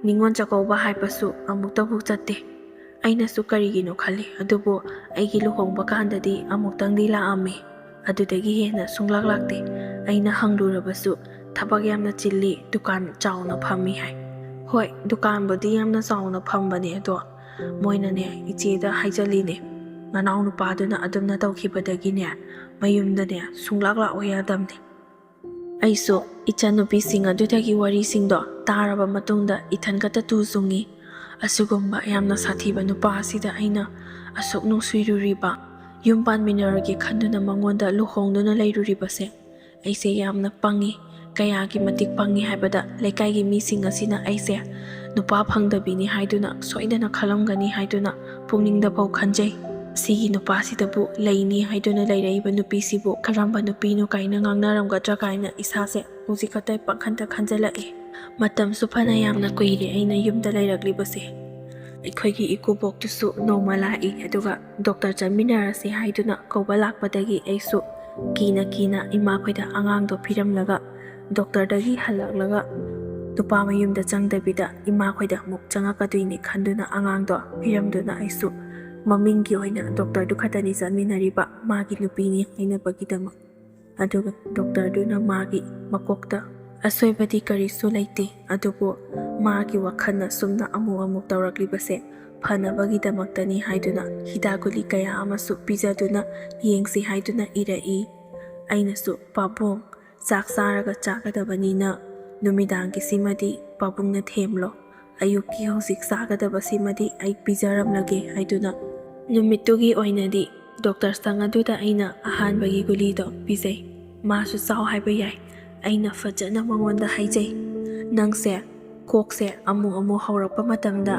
ꯅꯤꯉꯣꯜ ꯆꯥꯛꯀꯧꯕ ꯍꯥꯏꯕꯁꯨ ꯑꯃꯨꯛꯇꯕꯨ ꯆꯠꯇꯦ꯫" ꯑꯩꯅꯁꯨ ꯀꯔꯤꯒꯤꯅꯣ ꯈꯜꯂꯤ꯫ ꯑꯗꯨꯕꯨ ꯑꯩꯒꯤ ꯂꯨꯍꯣꯡꯕ ꯀꯥꯟꯗꯗꯤ ꯑꯃꯨꯛꯇꯪꯗꯤ ꯂꯥꯛꯑꯝꯃꯤ꯫ ꯑꯗꯨꯗꯒꯤ ꯍꯦꯟꯅ ꯁꯨꯡꯂꯥꯛ ꯂꯥꯛꯇꯦ꯫ ꯑꯩꯅ ꯍꯪꯂꯨꯔꯕꯁꯨ ꯊꯕꯛ ꯌꯥꯝꯅ ꯆꯤꯜꯂꯤ, ꯗꯨꯀꯥꯟ ꯆꯥꯎꯅ ꯐꯝꯃꯤ ꯍꯥꯏ꯫ ꯍꯣꯏ, ꯗꯨꯀꯥꯟꯕꯨꯗꯤ ꯌꯥꯝꯅ ꯆꯥꯎꯅ ꯐꯝꯕꯅꯦ, ꯑꯗꯣ ꯃꯣꯏꯅꯅꯦ ꯏꯆꯦꯗ ꯍꯥꯏꯖꯜꯂꯤꯅꯦ, ꯅꯅꯥꯎ ꯅꯨꯄꯥꯗꯨꯅ ꯑꯗꯨꯝꯅ ꯇꯧꯈꯤꯕꯗꯒꯤꯅꯦ ꯃꯌꯨꯝꯗꯅꯦ ꯁꯨꯡꯂꯥꯛ ꯂꯥꯛꯑꯣ ꯌꯥꯗꯝꯅꯦ꯫ ꯑꯩꯁꯨ ꯏꯆꯟꯅꯨꯄꯤꯁꯤꯡ ꯑꯗꯨꯗꯒꯤ ꯋꯥꯔꯤꯁꯤꯡꯗꯣ ꯇꯥꯔꯕ ꯃꯇꯨꯡꯗ ꯏꯊꯟ ꯈꯛꯇ ꯇꯨ ꯆꯨꯡꯉꯤ꯫ ꯑꯁꯤꯒꯨꯝꯕ ꯌꯥꯝꯅ ꯁꯥꯊꯤꯕ ꯅꯨꯄꯥ ꯑꯁꯤꯗ ꯑꯩꯅ ꯑꯁꯨꯛ ꯅꯨꯡꯁꯤꯔꯨꯔꯤꯕ, ꯌꯨꯝ ꯄꯥꯟꯃꯤꯟꯅꯔꯒꯦ ꯈꯟꯗꯨꯅ ꯃꯉꯣꯟꯗ ꯂꯨꯍꯣꯡꯗꯨꯅ ꯂꯩꯔꯨꯔꯤꯕꯁꯦ ꯑꯩꯁꯦ ꯌꯥꯝꯅ ꯄꯪꯉꯤ꯫ ꯀꯌꯥꯒꯤ ꯃꯇꯤꯛ ꯄꯪꯉꯤ ꯍꯥꯏꯕꯗ, ꯂꯩꯀꯥꯏꯒꯤ ꯃꯤꯁꯤꯡ ꯑꯁꯤꯅ ꯑꯩꯁꯦ ꯅꯨꯄꯥ ꯐꯪꯗꯕꯤꯅꯤ ꯍꯥꯏꯗꯨꯅ ꯁꯣꯏꯗꯅ ꯈꯜꯂꯝꯒꯅꯤ ꯍꯥꯏꯗꯨꯅ ꯄꯨꯛꯅꯤꯡꯗꯐꯥꯎ ꯈꯟꯖꯩ꯫ "ꯁꯤꯒꯤ ꯅꯨꯄꯥꯁꯤꯗꯕꯨ ꯂꯩꯅꯤ ꯍꯥꯏꯗꯨꯅ ꯂꯩꯔꯛꯏꯕ ꯅꯨꯄꯤꯁꯤꯕꯨ ꯀꯔꯝꯕ ꯅꯨꯄꯤꯅꯣ ꯀꯥꯏꯅ ꯉꯥꯡꯅꯔꯝꯒꯗ꯭ꯔꯥ?" ꯀꯥꯏꯅ ꯏꯁꯥꯁꯦ ꯍꯧꯖꯤꯛ ꯈꯛꯇ ꯄꯥꯈꯟꯗ ꯈꯟꯖꯜꯂꯛꯏ꯫ ꯃꯇꯝꯁꯨ ꯐꯅ ꯌꯥꯝꯅ ꯀꯨꯏꯔꯦ ꯑꯩꯅ ꯌꯨꯝꯗ ꯂꯩꯔꯛꯂꯤꯕꯁꯦ꯫ ꯑꯩꯈꯣꯏꯒꯤ ꯏꯀꯨꯕꯣꯛꯇꯨꯁꯨ ꯅꯣꯡꯃ ꯂꯥꯛꯏ, ꯑꯗꯨꯒ ꯗꯣꯛꯇꯔ ꯆꯠꯃꯤꯟꯅꯔꯁꯤ ꯍꯥꯏꯗꯨꯅ ꯀꯧꯕ ꯂꯥꯛꯄꯗꯒꯤ ꯑꯩꯁꯨ ꯀꯤꯅ ꯀꯤꯅ ꯏꯃꯥꯈꯣꯏꯗ ꯑꯉꯥꯡꯗꯣ ꯄꯤꯔꯝꯂꯒ, ꯗꯣꯛꯇꯔꯗꯒꯤ ꯍꯜꯂꯛꯂꯒ ꯅꯨꯄꯥ ꯃꯌꯨꯝꯗ ꯆꯪꯗꯕꯤꯗ ꯏꯃꯥꯈꯣꯏꯗ ꯑꯃꯨꯛ ꯆꯪꯉꯛꯀꯗꯣꯏꯅꯤ ꯈꯟꯗꯨꯅ ꯑꯉꯥꯡꯗꯣ ꯄꯤꯔꯝꯗꯨꯅ ꯑꯩꯁꯨ ꯃꯃꯤꯡꯒꯤ ꯑꯣꯏꯅ ꯗꯣꯛꯇꯔꯗꯨ ꯈꯛꯇꯅꯤ ꯆꯠꯃꯤꯟꯅꯔꯤꯕ, ꯃꯥꯒꯤ ꯅꯨꯄꯤꯅꯤ ꯍꯥꯏꯅꯕꯒꯤꯗꯃꯛ꯫ ꯑꯗꯨꯒ ꯗꯣꯛꯇꯔꯗꯨꯅ ꯃꯥꯒꯤ ꯃꯀꯣꯛꯇ ꯑꯁꯣꯏꯕꯗꯤ ꯀꯔꯤꯁꯨ ꯂꯩꯇꯦ, ꯑꯗꯨꯕꯨ ꯃꯥꯒꯤ ꯋꯥꯈꯜꯅ ꯁꯨꯝꯅ ꯑꯃꯨꯛ ꯑꯃꯨꯛ ꯇꯧꯔꯛꯂꯤꯕꯁꯦ ꯐꯅꯕꯒꯤꯗꯃꯛꯇꯅꯤ ꯍꯥꯏꯗꯨꯅ ꯍꯤꯗꯥꯛ ꯒꯨꯂꯤ ꯀꯌꯥ ꯑꯃꯁꯨ ꯄꯤꯖꯗꯨꯅ ꯌꯦꯡꯁꯤ ꯍꯥꯏꯗꯨꯅ ꯏꯔꯛꯏ꯫ ꯑꯩꯅꯁꯨ, "ꯄꯥꯕꯨꯡ, ꯆꯥꯛ ꯆꯥꯔꯒ ꯆꯥꯒꯗꯕꯅꯤꯅ ꯅꯨꯃꯤꯗꯥꯡꯒꯤꯁꯤꯃꯗꯤ ꯄꯥꯕꯨꯡꯅ ꯊꯦꯝꯂꯣ, ꯑꯌꯨꯛꯀꯤ ꯍꯧꯖꯤꯛ ꯆꯥꯒꯗꯕꯁꯤꯃꯗꯤ ꯑꯩ ꯄꯤꯖꯔꯝꯂꯒꯦ" ꯍꯥꯏꯗꯨꯅ ꯅꯨꯃꯤꯠꯇꯨꯒꯤ ꯑꯣꯏꯅꯗꯤ ꯗꯣꯛꯇꯔ ꯁꯪ ꯑꯗꯨꯗ ꯑꯩꯅ ꯑꯍꯥꯟꯕꯒꯤ ꯒꯨꯂꯤꯗꯣ ꯄꯤꯖꯩ꯫ ꯃꯥꯁꯨ ꯆꯥꯎ ꯍꯥꯏꯕ ꯌꯥꯏ꯫ ꯑꯩꯅ ꯐꯖꯅ ꯃꯉꯣꯟꯗ ꯍꯥꯏꯖꯩ, "ꯅꯪꯁꯦ ꯀꯣꯛꯁꯦ ꯑꯃꯨꯛ ꯑꯃꯨꯛ ꯍꯧꯔꯛꯄ ꯃꯇꯝꯗ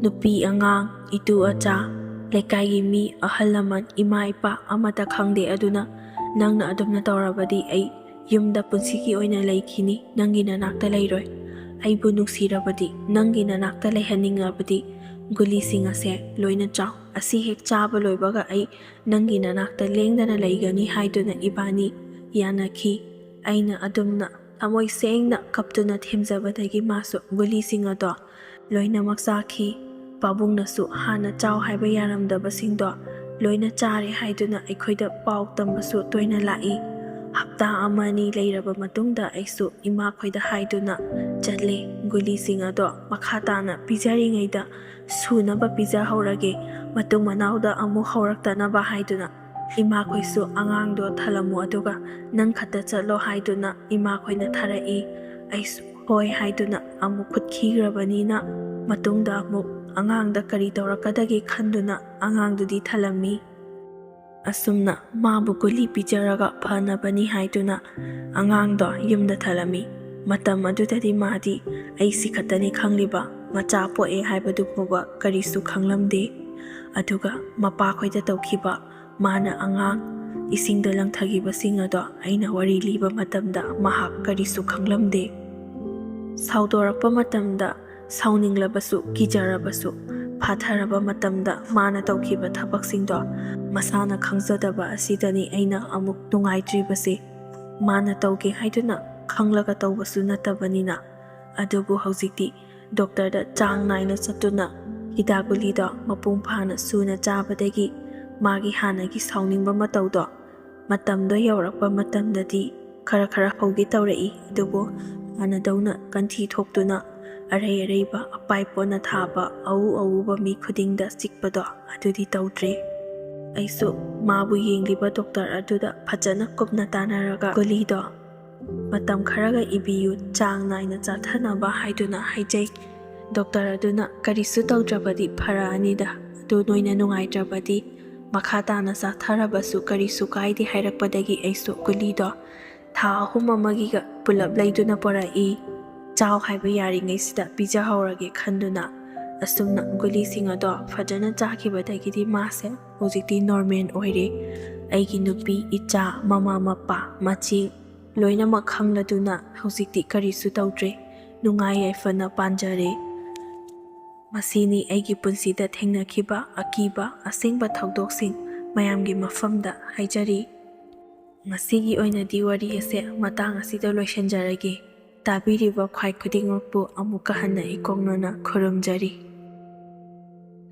ꯅꯨꯄꯤ ꯑꯉꯥꯡ, ꯏꯇꯨ ꯑꯆꯥ, ꯂꯩꯀꯥꯏꯒꯤ ꯃꯤ, ꯑꯍꯜ ꯂꯃꯟ, ꯏꯃꯥ ꯏꯄꯥ ꯑꯃꯠꯇ ꯈꯪꯗꯦ꯫ ꯑꯗꯨꯅ ꯅꯪꯅ ꯑꯗꯨꯝꯅ ꯇꯧꯔꯕꯗꯤ ꯑꯩ ꯌꯨꯝꯗ ꯄꯨꯟꯁꯤꯒꯤ ꯑꯣꯏꯅ ꯂꯩꯈꯤꯅꯤ, ꯅꯪꯒꯤ ꯅꯅꯥꯛꯇ ꯂꯩꯔꯣꯏ꯫ ꯑꯩꯕꯨ ꯅꯨꯡꯁꯤꯔꯕꯗꯤ, ꯅꯪꯒꯤ ꯅꯅꯥꯛꯇ ꯂꯩꯍꯟꯅꯤꯡꯉꯕꯗꯤ ꯒꯨꯂꯤꯁꯤꯡ ꯑꯁꯦ ꯂꯣꯏꯅ ꯆꯥꯎ꯫ ꯑꯁꯤ ꯍꯦꯛ ꯆꯥꯕ ꯂꯣꯏꯕꯒ ꯑꯩ ꯅꯪꯒꯤ ꯅꯅꯥꯛꯇ ꯂꯦꯡꯗꯅ ꯂꯩꯒꯅꯤ" ꯍꯥꯏꯗꯨꯅ ꯏꯕꯥꯅꯤ ꯌꯥꯅꯈꯤ꯫ ꯑꯩꯅ ꯑꯗꯨꯝꯅ ꯊꯃꯣꯏ ꯁꯦꯡꯅ ꯀꯞꯇꯨꯅ ꯊꯦꯝꯖꯕꯗꯒꯤ ꯃꯥꯁꯨ ꯒꯨꯂꯤꯁꯤꯡ ꯑꯗꯣ ꯂꯣꯏꯅꯃꯛ ꯆꯥꯈꯤ꯫ ꯄꯥꯕꯨꯡꯅꯁꯨ ꯍꯥꯟꯅ ꯆꯥꯎ ꯍꯥꯏꯕ ꯌꯥꯔꯝꯗꯕꯁꯤꯡꯗꯣ ꯂꯣꯏꯅ ꯆꯥꯔꯦ ꯍꯥꯏꯗꯨꯅ ꯑꯩꯈꯣꯏꯗ ꯄꯥꯎ ꯇꯝꯕꯁꯨ ꯇꯣꯏꯅ ꯂꯥꯛꯏ꯫ ꯍꯞꯇꯥ ꯑꯃ ꯑꯅꯤ ꯂꯩꯔꯕ ꯃꯇꯨꯡꯗ ꯑꯩꯁꯨ ꯏꯃꯥꯈꯣꯏꯗ ꯍꯥꯏꯗꯨꯅ ꯆꯠꯂꯦ, "ꯒꯨꯂꯤꯁꯤꯡ ꯑꯗꯣ ꯃꯈꯥ ꯇꯥꯅ ꯄꯤꯖꯔꯤꯉꯩꯗ ꯁꯨꯅꯕ ꯄꯤꯖꯍꯧꯔꯒꯦ, ꯃꯇꯨꯡ ꯃꯅꯥꯎꯗ ꯑꯃꯨꯛ ꯍꯧꯔꯛꯇꯅꯕ" ꯍꯥꯏꯗꯨꯅ꯫ ꯏꯃꯥꯈꯣꯏꯁꯨ "ꯑꯉꯥꯡꯗꯣ ꯊꯜꯂꯝꯃꯨ, ꯑꯗꯨꯒ ꯅꯪ ꯈꯛꯇ ꯆꯠꯂꯣ" ꯍꯥꯏꯗꯨꯅ ꯏꯃꯥꯈꯣꯏꯅ ꯊꯥꯔꯛꯏ꯫ ꯑꯩꯁꯨ "ꯍꯣꯏ" ꯍꯥꯏꯗꯨꯅ ꯑꯃꯨꯛ ꯈꯨꯠꯈꯤꯈ꯭ꯔꯕꯅꯤꯅ, ꯃꯇꯨꯡꯗ ꯑꯃꯨꯛ ꯑꯉꯥꯡꯗ ꯀꯔꯤ ꯇꯧꯔꯛꯀꯗꯒꯦ ꯈꯟꯗꯨꯅ ꯑꯉꯥꯡꯗꯨꯗꯤ ꯊꯜꯂꯝꯃꯤ꯫ ꯑꯁꯨꯝꯅ ꯃꯥꯕꯨ ꯒꯨꯂꯤ ꯄꯤꯖꯔꯒ ꯐꯅꯕꯅꯤ ꯍꯥꯏꯗꯨꯅ ꯑꯉꯥꯡꯗꯣ ꯌꯨꯝꯗ ꯊꯅꯝꯃꯤ꯫ ꯃꯇꯝ ꯑꯗꯨꯗꯗꯤ ꯃꯥꯗꯤ ꯑꯩꯁꯤ ꯈꯛꯇꯅꯤ ꯈꯪꯂꯤꯕ, ꯃꯆꯥ ꯄꯣꯛꯑꯦ ꯍꯥꯏꯕꯗꯨ ꯐꯥꯎꯕ ꯀꯔꯤꯁꯨ ꯈꯪꯂꯝꯗꯦ꯫ ꯑꯗꯨꯒ ꯃꯄꯥꯈꯣꯏꯗ ꯇꯧꯈꯤꯕ, ꯃꯥꯅ ꯑꯉꯥꯡ ꯏꯁꯤꯡꯗ ꯂꯪꯊꯈꯤꯕꯁꯤꯡ ꯑꯗꯣ ꯑꯩꯅ ꯋꯥꯔꯤ ꯂꯤꯕ ꯃꯇꯝꯗ ꯃꯍꯥꯛ ꯀꯔꯤꯁꯨ ꯈꯪꯂꯝꯗꯦ꯫ ꯁꯥꯎꯗꯣꯔꯛꯄ ꯃꯇꯝꯗ, ꯁꯥꯎꯅꯤꯡꯂꯕꯁꯨ, ꯀꯤꯖꯔꯕꯁꯨ, ꯐꯥꯊꯔꯕ ꯃꯇꯝꯗ ꯃꯥꯅ ꯇꯧꯈꯤꯕ ꯊꯕꯛꯁꯤꯡꯗꯣ ꯃꯁꯥꯅ ꯈꯪꯖꯗꯕ ꯑꯁꯤꯗꯅꯤ ꯑꯩꯅ ꯑꯃꯨꯛ ꯅꯨꯡꯉꯥꯏꯇ꯭ꯔꯤꯕꯁꯦ꯫ ꯃꯥꯅ ꯇꯧꯒꯦ ꯍꯥꯏꯗꯨꯅ ꯈꯪꯂꯒ ꯇꯧꯕꯁꯨ ꯅꯠꯇꯕꯅꯤꯅ꯫ ꯑꯗꯨꯕꯨ ꯍꯧꯖꯤꯛꯇꯤ ꯗꯣꯛꯇꯔꯗ ꯆꯥꯡ ꯅꯥꯏꯅ ꯆꯠꯇꯨꯅ ꯍꯤꯗꯥꯛ ꯒꯨꯂꯤꯗꯣ ꯃꯄꯨꯡ ꯐꯥꯅ ꯁꯨꯅ ꯆꯥꯕꯗꯒꯤ ꯃꯥꯒꯤ ꯍꯥꯟꯅꯒꯤ ꯁꯥꯎꯅꯤꯡꯕ ꯃꯇꯧꯗꯣ ꯃꯇꯝꯗꯣ ꯌꯧꯔꯛꯄ ꯃꯇꯝꯗꯗꯤ ꯈꯔ ꯈꯔ ꯍꯧꯒꯦ ꯇꯧꯔꯛꯏ꯫ ꯑꯗꯨꯕꯨ ꯍꯥꯟꯅꯗꯧꯅ ꯀꯟꯊꯤ ꯊꯣꯛꯇꯨꯅ ꯑꯔꯩ ꯑꯔꯩꯕ ꯑꯄꯥꯏ ꯄꯣꯅ ꯊꯥꯕ, ꯑꯎ ꯑꯎꯕ ꯃꯤ ꯈꯨꯗꯤꯡꯗ ꯆꯤꯛꯄꯗꯣ ꯑꯗꯨꯗꯤ ꯇꯧꯗ꯭ꯔꯦ꯫ ꯑꯩꯁꯨ ꯃꯥꯕꯨ ꯌꯦꯡꯂꯤꯕ ꯗꯣꯛꯇꯔ ꯑꯗꯨꯗ ꯐꯖꯅ ꯀꯨꯞꯅ ꯇꯥꯟꯅꯔꯒ ꯒꯨꯂꯤꯗꯣ ꯃꯇꯝ ꯈꯔꯒ ꯏꯕꯤꯌꯨ, ꯆꯥꯡ ꯅꯥꯏꯅ ꯆꯥꯊꯅꯕ ꯍꯥꯏꯗꯨꯅ ꯍꯥꯏꯖꯩ꯫ ꯗꯣꯛꯇꯔ ꯑꯗꯨꯅ "ꯀꯔꯤꯁꯨ ꯇꯧꯗ꯭ꯔꯕꯗꯤ ꯐꯔꯛꯑꯅꯤꯗ, ꯑꯗꯨ ꯅꯣꯏꯅ ꯅꯨꯡꯉꯥꯏꯇ꯭ꯔꯕꯗꯤ ꯃꯈꯥ ꯇꯥꯅ ꯆꯥꯊꯔꯕꯁꯨ ꯀꯔꯤꯁꯨ ꯀꯥꯏꯗꯦ" ꯍꯥꯏꯔꯛꯄꯗꯒꯤ ꯑꯩꯁꯨ ꯒꯨꯂꯤꯗꯣ ꯊꯥ ꯑꯍꯨꯝ ꯑꯃꯒꯤꯒ ꯄꯨꯂꯞ ꯂꯩꯗꯨꯅ ꯄꯨꯔꯛꯏ꯫ ꯆꯥꯎ ꯍꯥꯏꯕ ꯌꯥꯔꯤꯉꯩꯁꯤꯗ ꯄꯤꯖꯍꯧꯔꯒꯦ ꯈꯟꯗꯨꯅ꯫ ꯑꯁꯨꯝꯅ ꯒꯨꯂꯤꯁꯤꯡ ꯑꯗꯣ ꯐꯖꯅ ꯆꯥꯈꯤꯕꯗꯒꯤꯗꯤ ꯃꯥꯁꯦ ꯍꯧꯖꯤꯛꯇꯤ ꯅꯣꯔꯃꯦꯜ ꯑꯣꯏꯔꯦ꯫ ꯑꯩꯒꯤ ꯅꯨꯄꯤ, ꯏꯆꯥ, ꯃꯃꯥ ꯃꯄꯥ, ꯃꯆꯦ ꯂꯣꯏꯅꯃꯛ ꯈꯪꯂꯗꯨꯅ ꯍꯧꯖꯤꯛꯇꯤ ꯀꯔꯤꯁꯨ ꯇꯧꯗ꯭ꯔꯦ꯫ ꯅꯨꯡꯉꯥꯏ ꯌꯥꯏꯐꯅ ꯄꯥꯟꯖꯔꯦ꯫ ꯃꯁꯤꯅꯤ ꯑꯩꯒꯤ ꯄꯨꯟꯁꯤꯗ ꯊꯦꯡꯅꯈꯤꯕ ꯑꯀꯤꯕ ꯑꯁꯦꯡꯕ ꯊꯧꯗꯣꯛꯁꯤꯡ꯫ ꯃꯌꯥꯝꯒꯤ ꯃꯐꯝꯗ ꯍꯥꯏꯖꯔꯤ꯫ ꯉꯁꯤꯒꯤ ꯑꯣꯏꯅꯗꯤ ꯋꯥꯔꯤ ꯑꯁꯦ ꯃꯇꯥꯡ ꯑꯁꯤꯗ ꯂꯣꯏꯁꯤꯟꯖꯔꯒꯦ꯫ ꯇꯥꯕꯤꯔꯤꯕ ꯈ꯭ꯋꯥꯏ ꯈꯨꯗꯤꯡꯃꯛꯄꯨ ꯑꯃꯨꯛꯀ ꯍꯟꯅ ꯏꯀꯣꯛꯅꯅ ꯈꯨꯔꯨꯝꯖꯔꯤ꯫